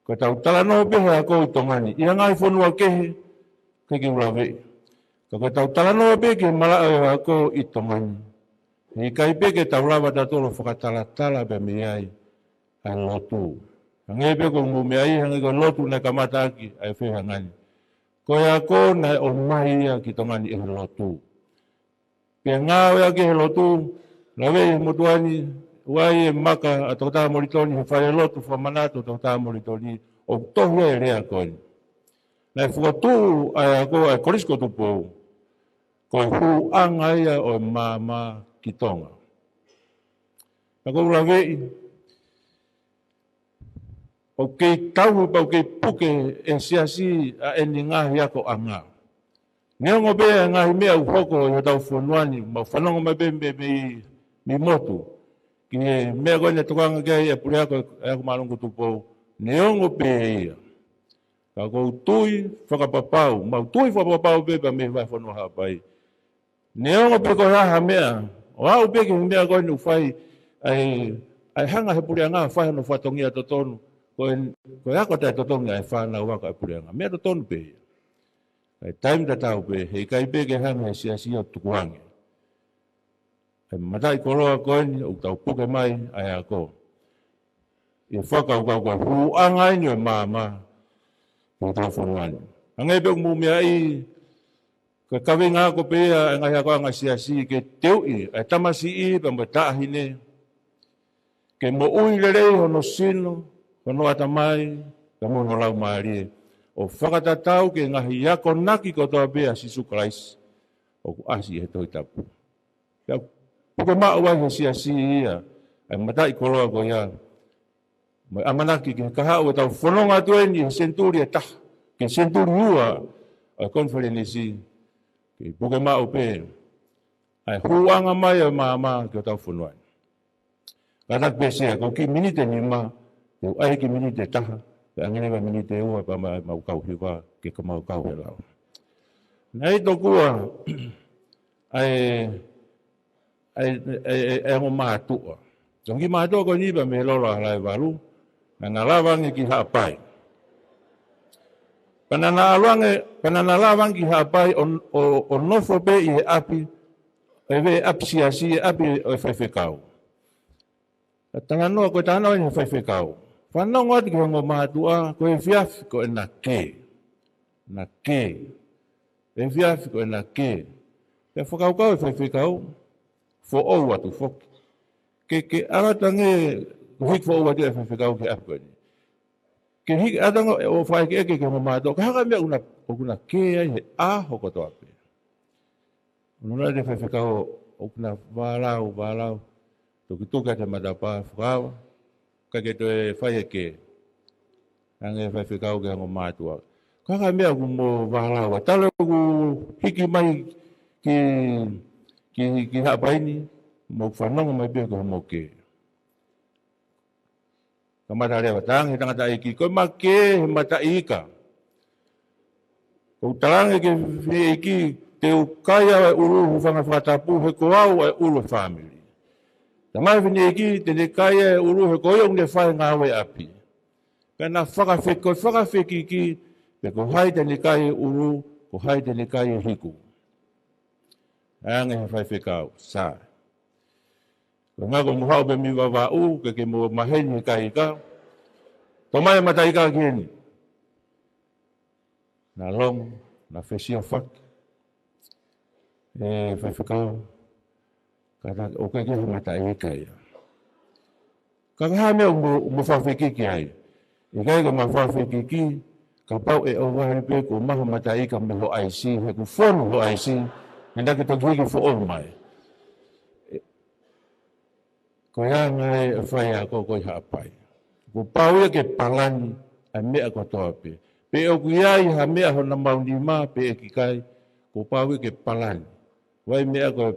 ko ʻetau talanoa pē he ako ʻi Tonga ni, ʻi he ngaahi fonua kehe, ʻikai ke u laveʻi. Ka ko ʻetau talanoa pē ki he malaʻe ʻo e ako ʻi Tonga ni, he ʻikai pē ke tau lava tautolu ʻo fakatalatala pea mei ai ʻa e lotu. Hangē pē ko e mou meaʻi, hangē ko e lotu naʻe kamata ʻaki ʻa e fehangahangai ni. Ko e ako naʻe ʻomai ia ki Tonga ni ʻe he lotu. Pea ngāueʻaki ʻe he lotu, laveʻi ʻe he motuʻa ni, ʻoku ʻi ai e maka ʻa Toketā Molitoni, he falelotu fakamanatu ʻa Toketā Molitoni, ʻoku tohi ai e lea ko eni. Naʻe fokotuʻu ʻa e ako ʻa e Kolisi ko Tupou, ko e hūʻanga ia ʻo e maama ki Tonga. Naʻa ku laveʻi, ʻoku kei tauhi pea ʻoku kei puke ʻe he siasi ʻa ʻene ngaahi akoʻanga. Neongo pē ʻa e ngaahi meʻa ʻoku hoko ʻi hotau fonua ni, mau fanongo mai pē mei, mei, mei motu. Ki he meʻa ko ē naʻe tokanga ki ai ʻa e puleako ʻa e ako māʻolunga ko Tupou, neongo pē ia. Ka ʻoku ou tui fakapapau, mau tui fakapapau pē pea mei he vahefonua Haʻapai. Neongo pē ko e hā ha meʻa, ʻo aʻu pē ki he meʻa ko eni ʻoku fai, ʻa e, ʻa e hanga ʻe he puleʻanga ʻo fai hono fatongia totonu, ko e, ko e ako taʻetotongi ʻa e fānau ako ʻa e puleʻanga. Meʻa totonu pē ia. ʻA e taimi tatau pē, he ʻikai pē ke hanga ʻe he siasi ʻo tukuange ʻa e mataʻikoloa ko eni ʻoku tau puke mai ʻa e ako. ʻI he fakakaukau ko e hūʻanga eni ʻo e maama ki hotau fonua ni. Hangē pē ko e mou meaʻi, ko e kaveinga ako pē ia ʻa e ngaahi akoʻanga siasi ke teuʻi ʻa e tamasiʻi pea mo e taʻahine ke moʻui lelei hono sino, hono ʻatamai, pea mo hono laumālie, ʻo fakatatau ki he ngaahi akonaki kotoa pē ʻa Sīsū Kalaisi ʻoku ʻasi ʻi he Tohi Tapu. Pea puke maʻu ai ʻe he siasi ia ʻa e mataʻikoloa ko ia, mo e ʻamanaki ki he kahaʻu ʻetau fononga atu eni he senituli ʻe taha ki he senituli ua ʻo e konifelenisi, ke puke maʻu pē ʻa e hūʻanga mai ʻo e maama ki hotau fonua ni. Kātaki pē Sea, ko e kiʻi miniti ʻe nima, te u ʻai e kiʻi miniti ʻe taha, pea ʻange leva e miniti ʻe ua pea mei ai mau kau hiva ke ka mau kau he lau. Naʻe ʻi ai tokua ʻa e, ʻa e, ʻa e, ʻa e ongo mātuʻa. Ko e kiʻi mātuʻa ko eni pea mei Lolo ʻa Halaevalu, naʻa na lava ange ki Haʻapai. Pea naʻa na ʻalu ange, pea naʻa na lava ange ki Haʻapai ʻo, ʻo, ʻo nofo pē ʻi he ʻapi, ʻi he ʻapi siasi, ʻapi ʻo e faifekau. Ka talanoa, ko e talanoa eni ʻa e faifekau. Fanongo atu ki he ongo mātuʻa, ko e efiafi ko ena kē. Na kē. Efiafi ko ena kē. Pea fakakaukau e faifekau, foʻou atu foki. Ke, ke ʻalu atu ange, ko e hiki foʻou atu e faifekau ki he ʻapi ko eni. Ke hiki atu ange ʻo fakaʻekeʻeke ki he ongo mātuʻa, ko e hā ha meʻa ʻoku na, ʻoku na kē ai he ʻaho kotoa pē. ʻOno ʻalu atu e faifekau ʻoku na vālau, vālau. Tukituki atu e matapā, fakaava. ʻIkai ke toe fai e kē. Ange e faifekau ki he ongo mātuʻa, ko e hā ha meʻa ʻoku mo vālau ai? Talu ʻeku hiki mai ki, ki, ki Haʻapai ni, mou fanongo mai pē ki hoʻomo kē. Kamata leva, talaange ʻe he tangataʻeiki, ko e maʻa kē he mataʻi ika. Ko e talaange ki he fineʻeiki, te u kai ʻa e ʻulu, hūfanga he fakatapu, he ko au ʻa e ʻulu e fāmili. Talaange ʻe he fineʻeiki, te ne kai ʻa e ʻulu, he ko ia ʻoku ne fai e ngāue ʻapi. Pea na fakafe-, ko e fakafekiki, pe ko hai te ne kai e ʻulu, ko hai te ne kai e hiku. Ange ʻe he faifekau, sai. Ko e ʻuhinga ko hoʻomo haʻu pē mei Vavaʻu, ke ke mo maheni he kaikaika. Toʻo mai e mataʻi ika ki heni. Na longo, na fesiofaki. ʻE faifekau, kātaki, ʻoku ʻikai ke ʻi ai ha mataʻi ika ia. Ka ko e hā e meʻa ʻoku mo, mo fakafekiki ai? ʻIkai ke ma fafekiki, kapau ʻe ʻohovale pē kuo maha mataʻi ika mei ho ʻaisi, he kuo fonu ho ʻaisi, he naʻa ke toki hiki foʻou mai. Ko e anga ē ʻa e faiako ko ē ʻi Haʻapai. Kuo pau ia ke palani ʻa e meʻa kotoa pē. Pe ʻoku ʻi ai ha meʻa honau nima, pe ʻikai, kuo pau ia ke palani. Ko e meʻa ko e,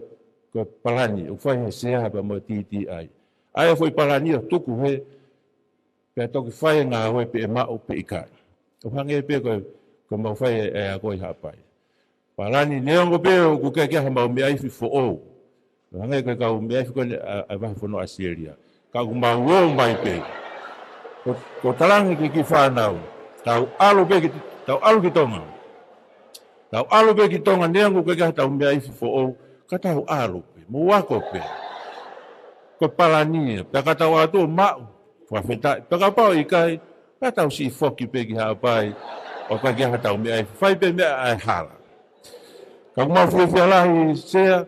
ko e palani, ʻoku fai he sea pea mo e TTI. ʻA ia foʻi palani ʻo tuku hē, pea toki fai e ngāue pe ʻe maʻu pe ʻikai. ʻO hangē pē ko, ko ʻemau fai e, e ako ʻi Haʻapai. Palani neongo pē ʻoku ʻikai ke ʻi ai hamau meʻa ifi foʻou. ʻO hangē ko e kau meʻa ifi ko eni ʻa, ʻa e vahefonua ʻAositelēlia. Ka ʻoku mau ō mai pē. Ko, ko Talange ki he kiʻi fānau. Tau ʻalu pē ki, tau ʻalu ki Tonga. Tau ʻalu pē ki Tonga neongo ʻoku ʻikai ke ʻi ai hatau meʻa ifi foʻou. Ka tau ʻalu pē. Mou ako pē. Ko e palani ia. Pea ka tau ʻatu ʻo maʻu. Fakafetaʻi. Pea kapau ʻikai, ka tau siʻi foki pē ki Haʻapai, ʻoku ʻikai ke ʻi ai hatau meʻa ifi. Fai pē meʻa ʻa e hala. Ka ʻoku mau fiefia lahi Sea,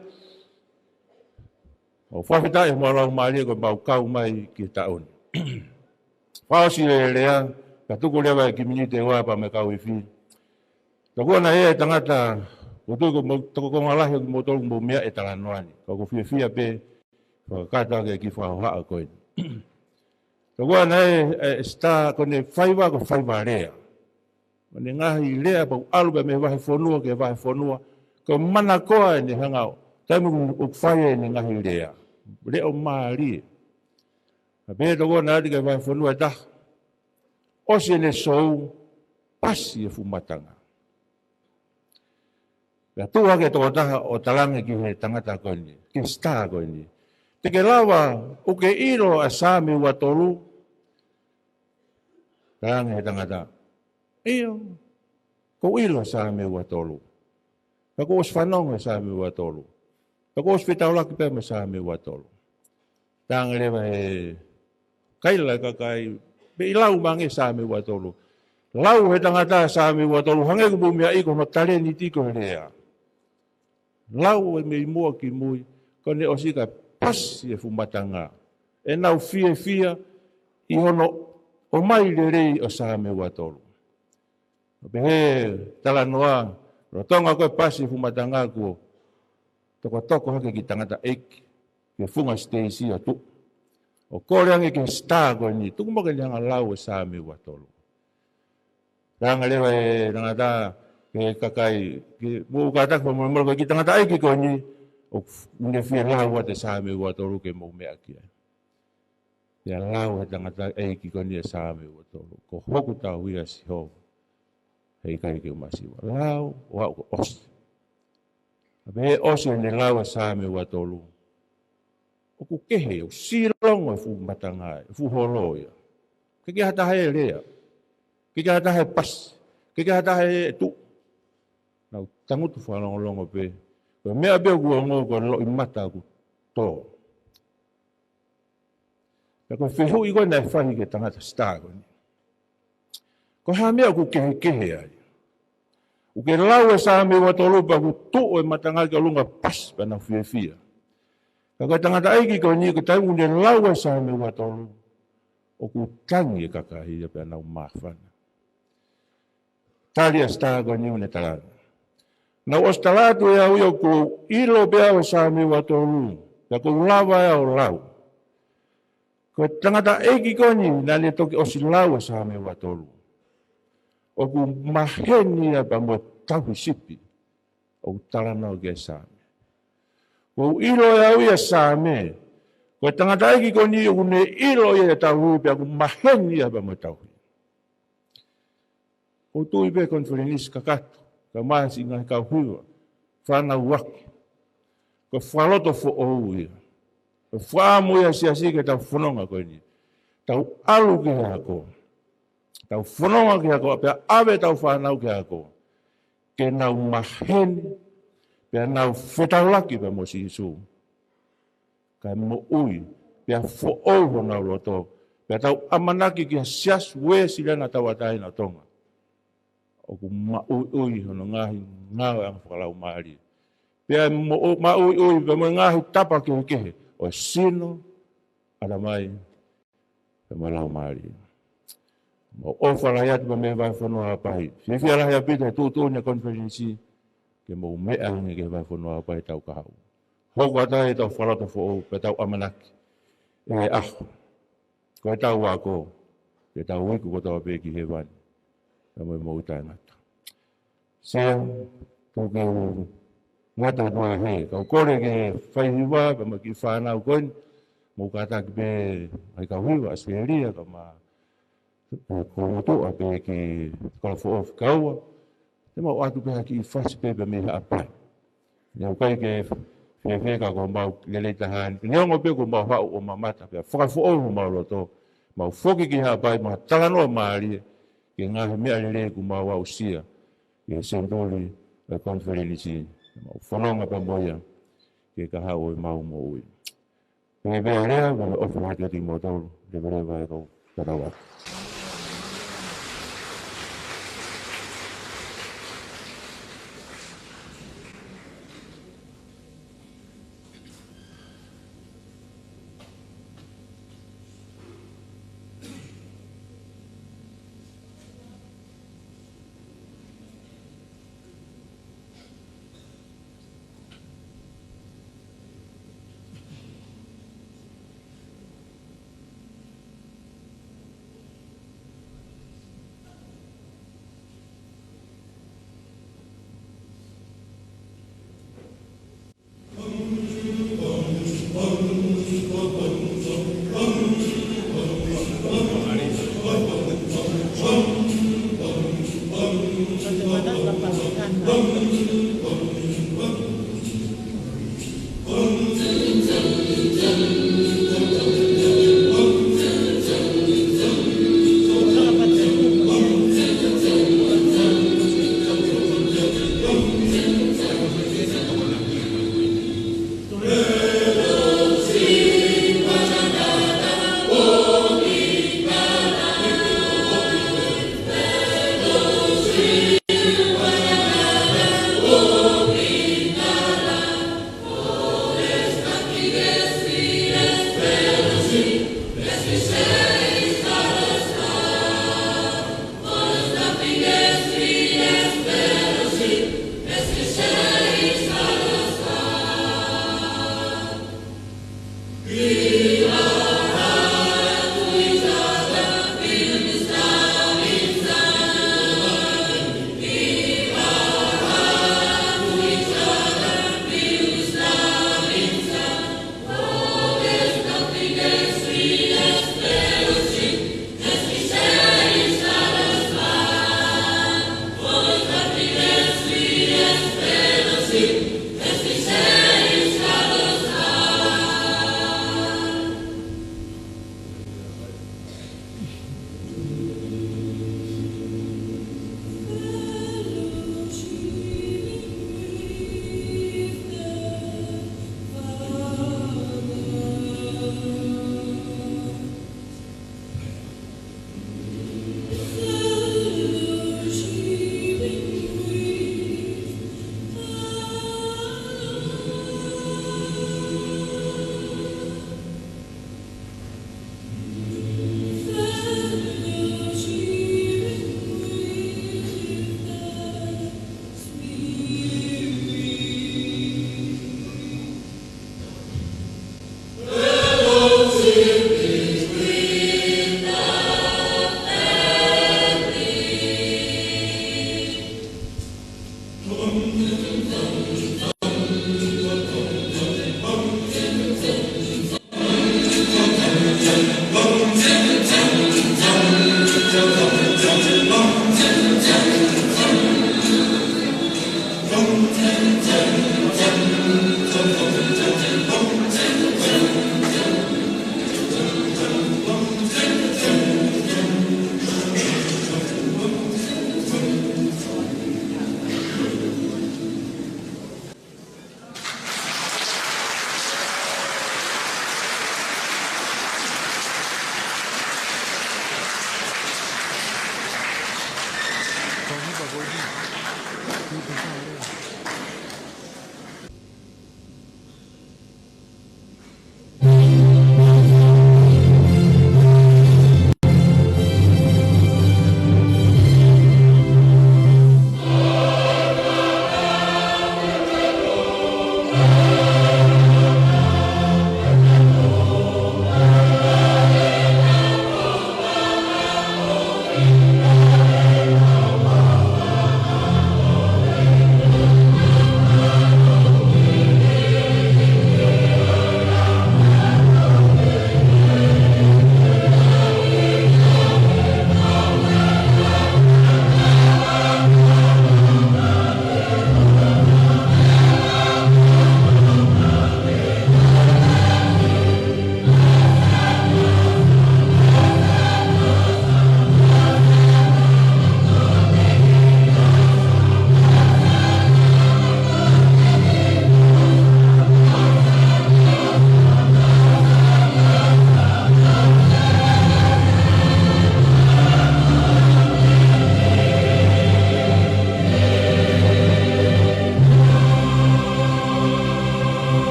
ʻoku fakafetaʻi homau laumālie ko ʻemau kau mai ki he taʻu ni. Fakaʻosi e lea, ka tuku leva e kiʻi miniti ʻe ua pea mo e kau ifi. Tokua naʻe ʻi ai e tangata, ʻoku ou tui ko mo, toko konga lahi ʻo kimoutolu mou meaʻi e talanoa ni. Ka ʻoku ou fiefia pē, fakakakato ʻaki e kiʻi fakahohaʻa ko eni. Tokua naʻe, e, e star, ko ʻene faiva, ko e faiva lea. Ko ʻene ngaahi lea, pea ʻoku ʻalu pē mei he vahefonua ki he vahefonua. Ko e manakoa ʻene hanga ʻo, taimi ʻoku fai ai ʻene ngaahi lea. Leʻo mālie. Naʻe pehē tokua naʻe ʻalu ki he vahefonua ʻe taha. ʻOsi ʻene sou, pasi e fuʻu matanga. Pea tuʻu hake e tokotaha ʻo talaange ki he tangata ko eni, ki he star ko eni. Te ke lava, ʻoku ke ʻilo ʻa e Saame ua tolu? Talaange he tangata, ʻio, ʻoku ou ʻilo ʻa e Saame ua tolu. Pea kuo u ʻosi fanongo he Saame ua tolu. Pea kuo u ʻosi fetaulaki pea mo e Saame ua tolu. Talaange leva he kaila e kakai, pea ʻi lau mai ange Saame ua tolu. Lau he tangata Saame ua tolu, hangē ko e meʻa ʻi ko hono talēniti ko e lea. Lau e mei muʻa ki mui, ko ʻene ʻosi ka pasi e fuʻu matanga. ʻEnau fiefia ʻi hono ʻomai lelei ʻo e Saame ua tolu. Pea pehē talanoa, lolotonga ko e pasi e fuʻu matanga kuo tokotoko hake e kiʻi tangataʻeiki, ki he funga siteisi ʻo tuʻu. ʻO kole ange ki he star ko eni, tuku muʻa ke ne hanga ʻo lau e Saame ua tolu. Talaange leva e tangata, ki he kakai, ke mou kātaki fakamolemole ko e kiʻi tangataʻeiki ko eni, ʻoku ne fie lau atu e Saame ua tolu ke mou meʻa ki ai. Pea lau he tangataʻeiki ko eni e Saame ua tolu. Ko hoku tauhi ʻa Sihova, heʻikai ke u masiva. Lau, ʻo aʻu kuo ʻosi. Pea pehē ʻosi ʻene lau e Saame ua tolu, ʻoku kehe, ʻoku silongo e fuʻu matanga, e fuʻu holo ia. ʻIkai ke ʻi ai ha taha ʻe lea. ʻIkai ke ʻi ai ha taha ʻe pasi. ʻIkai ke ʻi ai ha taha ʻe tuʻu. Nau tangutu fakalongolongo pē. Ko e meʻa pē ʻoku ongo ko e loʻimata ʻoku tō. Pea ko e fehuʻi ko ē naʻe fai ki he tangata star ko eni, ko e hā e meʻa ʻoku kehekehe ai? ʻOku ke lau e Saame ua tolu pea ʻoku tuʻu e matanga ki ʻolunga, pasi pea nau fiefia. Ka ko e tangataʻeiki ko eni, ko e taimi ʻoku ne lau e Saame ua tolu, ʻoku tangi e kakai ia pea nau māfana. Tali ʻa e star ko eni ʻo ne talaange, naʻa ku ʻosi tala atu ʻe au ia ʻoku ou ʻilo pē au e Saame ua tolu, pea ʻoku ou lava ʻe au ʻo lau. Ko e tangataʻeiki ko eni naʻa ne toki ʻosi lau e Saame ua tolu, ʻoku maheni ia pea mo e tauhi sipi ʻoku talanoa ki ai e Saame. ʻOku ou ʻilo ʻe au ia e Saame. Ko e tangataʻeiki ko eni ʻoku ne ʻilo ia e tauhi pea ʻoku maheni ia pea mo e tauhi. ʻOku ou tui pē konifelenisi kakato, kae ʻumaʻā siʻi ngaahi kau hiva, fānau ako, ko e fakaloto foʻou ia. Ko e fakaʻamu ia ʻa e siasi ke tau fononga ko eni. Tau ʻalu ki he ako. Tau fononga ki he ako, pea ʻave ʻetau fānau ki he ako. Ke nau maheni, pea nau fetaulaki pea mo Sīsū. Kae moʻui, pea foʻou honau loto, pea tau ʻamanaki ki he Siasi Uēsiliana Tauʻatāina ʻo Tonga. ʻOku maʻuiʻui hono ngaahi ngāueʻanga fakalaumālie. Pea mo-, maʻuiʻui pea mo e ngaahi tapa kehekehe ʻo e sino, ʻatamai, pea mo e laumālie. Mau ʻofa lahi atu pea mei he vahefonua Haʻapai. Fiefia lahi ʻaupito he tuʻutuʻuni ʻa e konifelenisi ke mou meʻa ange ki he vahefonua Haʻapai he taʻu kahaʻu. Hoko atu ai ʻetau fakalotolahi foʻou pea tau ʻamanaki ʻe ʻaho ko ʻetau ako, ke tau iku kotoa pē ki hēvani pea mo e moʻui taʻengata. Sea, tuku ke u ngata atu ai he kau kole ki he faihiva pea mo e kiʻi fānau ko eni, mou kātaki pē ʻa e kau hiva, ʻAositelēlia, kae ʻumaʻā ʻa e kolomotuʻa pē ki Kolofoʻofa, kaua te mau ʻoatu pē ha kiʻi fasi pē pea mei Haʻapai. Naʻe ʻikai ke fēfē ka ko homau lelei taha eni. Neongo pē kuo mau haʻu ʻo mamata pea fakafoʻou homau loto, mau foki ki Haʻapai mo ha talanoa mālie ki he ngaahi meʻa lelei kuo mau aʻusia ʻi he senituli ʻo e konifelenisi, mau fononga pea mo ia ki he kahaʻu ʻo ʻemau moʻui. Pea pea lea, mau ʻofa lahi atu kiate kimoutolu, leveleva e kau tatau atu.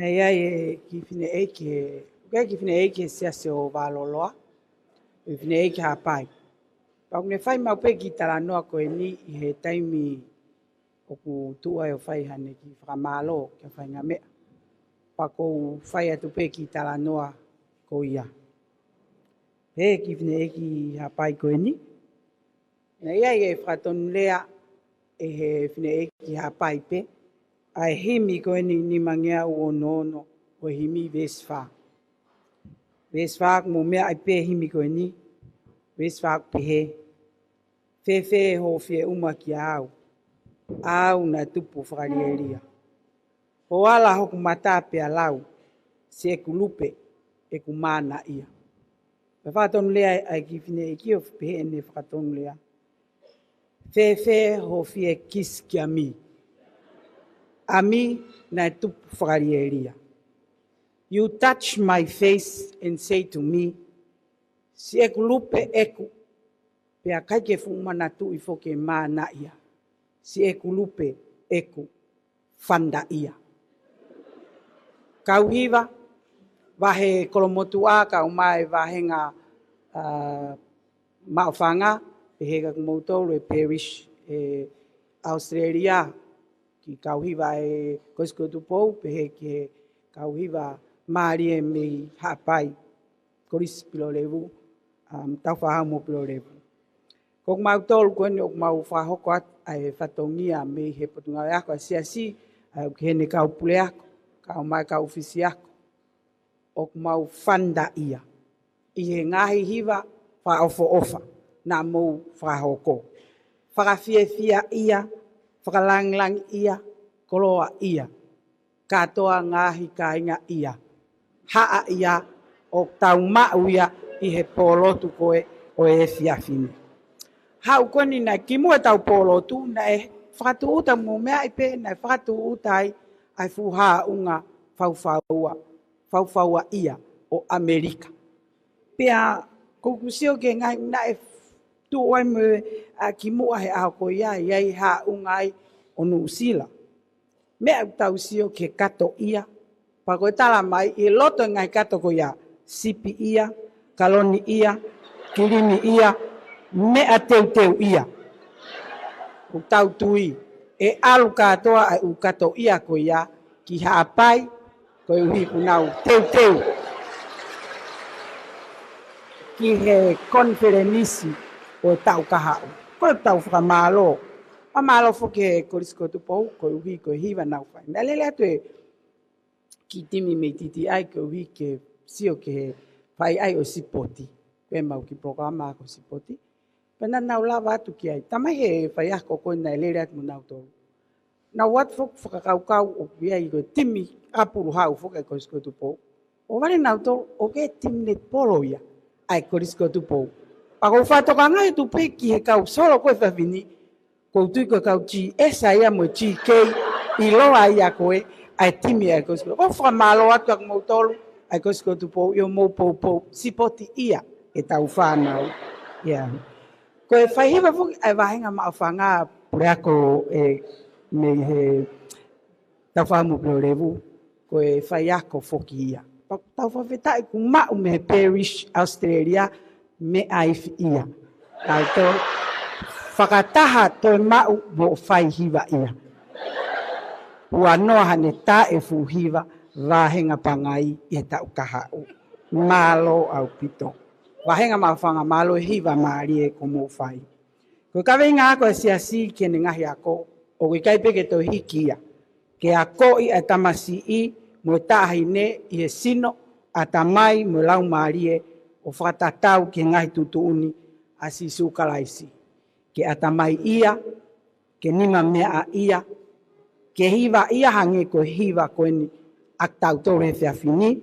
Naʻe ʻi ai e kiʻi fineʻeiki, ʻoku ʻi ai e kiʻi fineʻeiki he siasi ʻo Valoloa, ʻa e fineʻeiki Haʻapai. Pea ʻoku ne fai maʻu pē e kiʻi talanoa ko eni ʻi he taimi ʻoku tuʻu ai ʻo fai haʻane kiʻi fakamālō ki he faʻahinga meʻa. Pea ʻoku ou fai atu pē e kiʻi talanoa ko ia. Pehē e kiʻi fineʻeiki Haʻapai ko eni. Naʻe ʻi ai e fakatonulea ʻe he fineʻeiki Haʻapai pē ʻa e himi ko eni nimangeau ono ono ʻo e himi veesi fā. Veesi fā, ʻoku mou meaʻi pē e himi ko eni. Veesi fā ʻoku pehē: Fēfē hoʻo fie ʻuma kiate au, ʻa au naʻe tupu fakalielia? Hoʻo ala hoku mata pea lau, siʻeku lupe ʻeku mānaʻia. Pea fakatonulea ʻa e kiʻi fineʻeiki ʻo pehē ʻene fakatonulea: Fēfē hoʻo fie kisi kia mi, ʻa mi naʻe tupu fakalielia? You touch my face and say to me, siʻeku lupe ʻeku, pea ʻikai ke fuʻu manatuʻi foki e mānaʻia, siʻeku lupe ʻeku fandaʻia. Kau hiva, vahe Kolomotuʻa, kae ʻumaʻā e vāhenga, ā, maʻufanga, pehē kia kimoutolu e parish ʻi ʻAositelēlia, ki he kau hiva ʻa e Kolisi ko Tupou, pehē ki he kau hiva mālie mei Haʻapai, Kolisi Pilolevu, um, Taufaʻāhau mo Pilolevu. Ko kimautolu ko eni ʻoku mau fakahoko atu ʻa e fatongia mei he Potungāue Ako ʻa e Siasi, ʻa ia ʻoku ʻi heni e kau puleako, kae ʻumaʻā e kau ʻōfisi ako. ʻOku mau fandaʻia ʻi he ngaahi hiva fakaʻofoʻofa naʻa mou fakahoko. Fakafiefiaʻia, fakalangilangiʻia, koloaʻia, kātoa ngaahi kāinga ia, haʻa ia, ʻoku tau maʻu ia ʻi he pōlotu ko ē ʻo e efiafi ni. Haʻu ko eni naʻe kimuʻa ʻetau pōlotu, naʻe fakatūʻuta, mou meaʻi pē, naʻe fakatūʻuta ai ʻa e fuʻu haʻunga faufaua, faufauaʻia ʻo ʻAmelika. Pea ʻoku ou sio ki he ngaahi, naʻe tuʻu ai mo e, ā, kimuʻa he ʻaho ko ia, ʻi ai e haʻunga ai ʻo Nuʻusila. Meʻa ʻoku tau sio ki he katoʻia, pea ko e tala mai ʻi loto e ngaahi kato ko ia, sipiʻia, kaloniʻia, kilimiʻia, meʻa teuteuʻia. ʻOku tau tui ʻe ʻalu kātoa ʻa e ʻū katoʻia ko ia ki Haʻapai, koeʻuhi kuo nau teuteu ki he konifelenisi ʻo e taʻu kahaʻu. Ko ʻetau fakamālō. Fakamālō foki ki he Kolisi ko Tupou, koeʻuhi ko e hiva naʻa nau fai. Naʻe lele atu e kiʻi timi mei T T I koeʻuhi ke sio ki he fai ai ʻo e sipoti. Ko ʻemau kiʻi polokalama ko e sipoti. Pea naʻa nau lava atu ki ai. Talamai ʻe he faiako ko ē naʻe lele atu mo nautolu, nau ō atu foki ʻo fakakaukau ʻoku ʻi ai ko e timi ʻa Puluhau foki ʻa e Kolisi ko Tupou. ʻO vale nautolu ʻoku ʻi ai e timi netipolo ia ʻa e Kolisi ko Tupou. Pea ʻoku ou fakatokangaʻi atu pē ki he kau solo ko ē he efiafi ni, ʻoku ou tui ko e kau G S ia mo e G K ʻiloa ia ko ē ʻa e timi ʻa e Kolisi ko Tupou. ʻOku ou fakamālō atu kia kimoutolu ʻa e Kolisi ko Tupou ʻi hoʻomou poupou sipotiʻia ʻetau fānau. ʻIa. Ko e faihiva foki ʻa e vāhenga maʻufanga, puleako ē mei he Taufaʻāhau mo Pilolevu, ko e faiako foki ia. Pea ʻoku tau fakafetaʻi kuo maʻu mei he parish ʻAositelēlia meʻa ifi ia. Kae toe fakataha toe maʻu mo faihiva ia. Huanoa haʻane taʻe fuʻu hiva vāhenga pangai ʻi he taʻu kahaʻu. Mālō ʻaupito. Vāhenga maʻufanga, mālō e hiva mālie kuo mou fai. Ko e kaveinga ako ʻa e siasi ki heʻene ngaahi ako, ʻoku ʻikai pē ke toe hiki ia. Ke akoʻi ʻa e tamasiʻi mo e taʻahine ʻi he sino, ʻatamai mo e laumālie, ʻo fakatatau ki he ngaahi tuʻutuʻuni ʻa Sīsū Kalaisi. Ke ʻatamaiʻia, ke nimameaʻaʻia, ke hivaʻia hangē ko e hiva ko eni ʻa kitautolu he efiafi ni.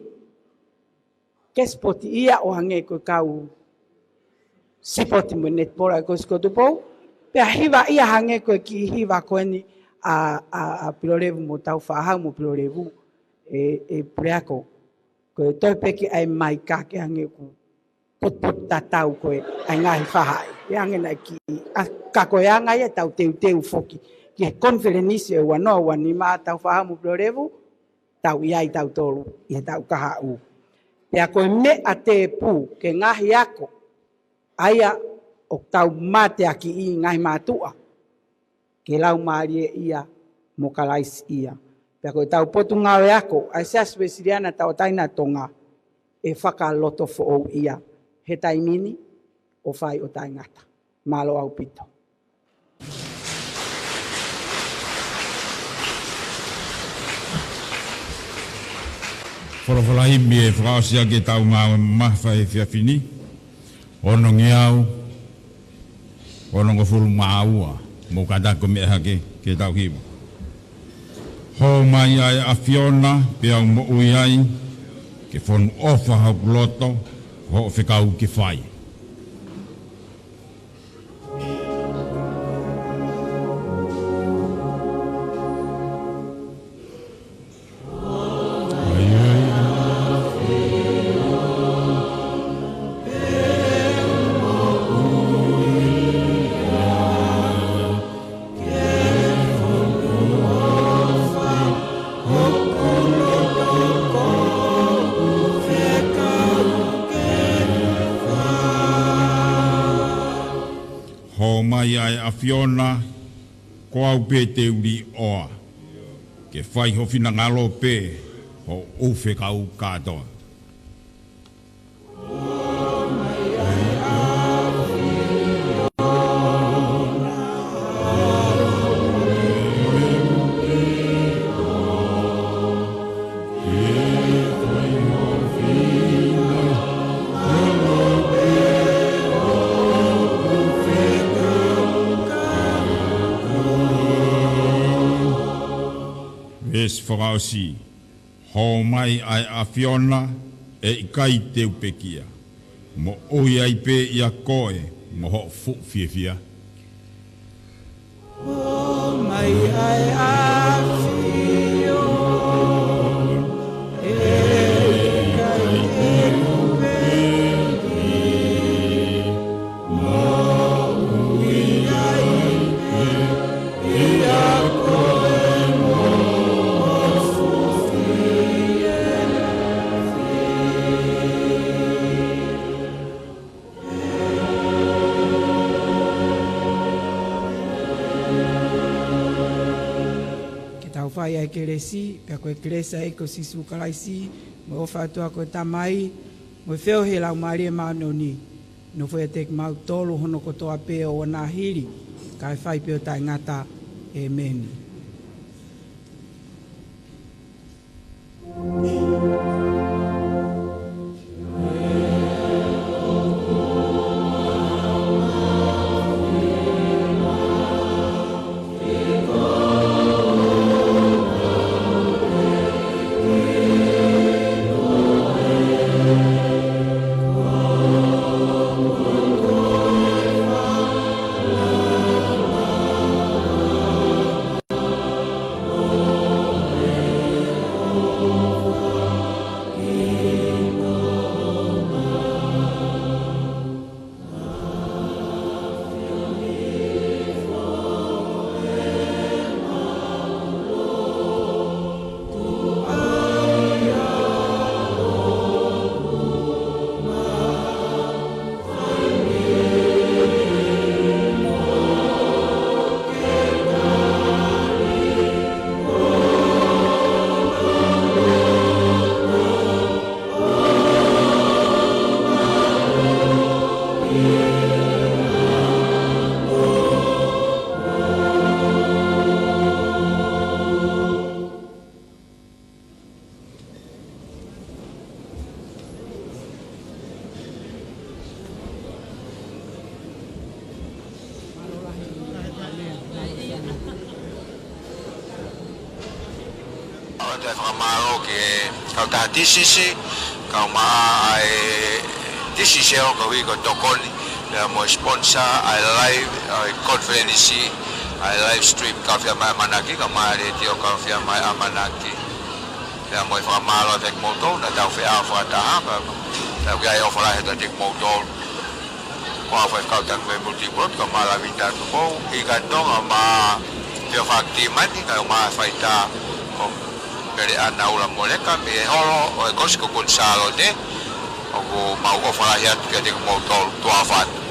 Ke sipotiʻia ʻo hangē ko e kau sipoti mo e netipolo ʻa e Kolisi ko Tupou. Pea hivaʻia hangē ko e kiʻi hiva ko eni ʻa, ʻa, ʻa Pilolevu mo Taufaʻāhau mo Pilolevu, ē, ē puleako. Ko e toe pē ke ʻai mai ka ke hangē ko e potupotu tatau ko ē ʻa e ngaahi fahaʻi. ʻE hangē naʻe kiʻi, ʻa, ka ko e anga ia ʻetau teuteu foki ki he konifelenisi ʻe ua noa ua nima ʻa Taufaʻāhau mo Pilolevu, tau ʻi ai tautolu ʻi he taʻu kahaʻu. Pea ko e meʻa tēpū ki he ngaahi ako ʻa ia ʻoku tau mateakiʻi, ngaahi mātuʻa, ke laumālie ia mo Kalaisi ia. Pea ko ʻetau Potungāue Ako ʻa e Siasi Uēsiliana Tauʻatāina ʻa Tonga ʻe fakalotofoʻou ia he taimi ni ʻo fai ʻo taʻengata. Mālō ʻaupito. Folofola himi ʻe fakaʻosi ʻaki ʻetau ngāue mamafa he efiafi ni. Onongeau onongofulu mā ua, mou kātaki ʻo meʻa hake ke tau hiva. Hō mai ʻa e ʻAfiona, pea u moʻui ai, ke fonu ʻofa hoku loto, hoʻo fekau ke fai. Hō mai ʻa e ʻAfiona, ko au pē te u liʻoa, ke fai ho finangalo pē hoʻo fekau kātoa. Veesi fakaʻosi. Hō mai ʻa e ʻAfiona, ʻe ʻikai te u pekia. Moʻui ai pē ʻia koe mo hoʻo fuʻu fiefia. Hō mai ʻa e ʻAfiona, ʻe ʻikai te u pekia. Moʻui ai pē ʻia koe mo hoʻo fuʻu fiefia. Ke tau fai ʻa e kelesi, pea ko e kelesi ʻa e ʻEiki ko Sīsū Kalaisi, mo e ʻofa ʻa e ʻOtua ko e Tamai, mo e feohi ʻa e Laumālie Māʻoniʻoni, nofoʻia ʻiate kimautolu hono kotoa pē ʻo ʻoua naʻa hili, kae fai pē ʻo taʻengata. ʻĒmeni. ʻOku ou fakamālō ki he kautaha T C C, kae ʻumaʻā ʻa e T C C ʻo kau hiko tokoni, pea mo e sponsor ʻa e live, ʻa e conference, ʻa e live stream, Kau Fiemaʻu ʻAmanaki, kae ʻumaʻā e letiō Kau Fiemaʻu ʻAmanaki. Pea mo e fakamālō atu kiate kimoutolu naʻa tau feʻao fakataha, pea tau ʻi ai, ʻofa lahi atu kiate kimoutolu. Ko e faifekau taki mei Multibrot, kae ʻumaʻā Lavita Tupou, ʻIka Tonga, mo Pio Fak Timani, kae ʻumaʻā e faitā ko Pele ʻAna Ula Moleka mei he holo ʻo e Kolisi ko Kuini Sālote. ʻOku mau ʻofa lahi atu kiate kimoutolu, tuʻa ʻofa atu.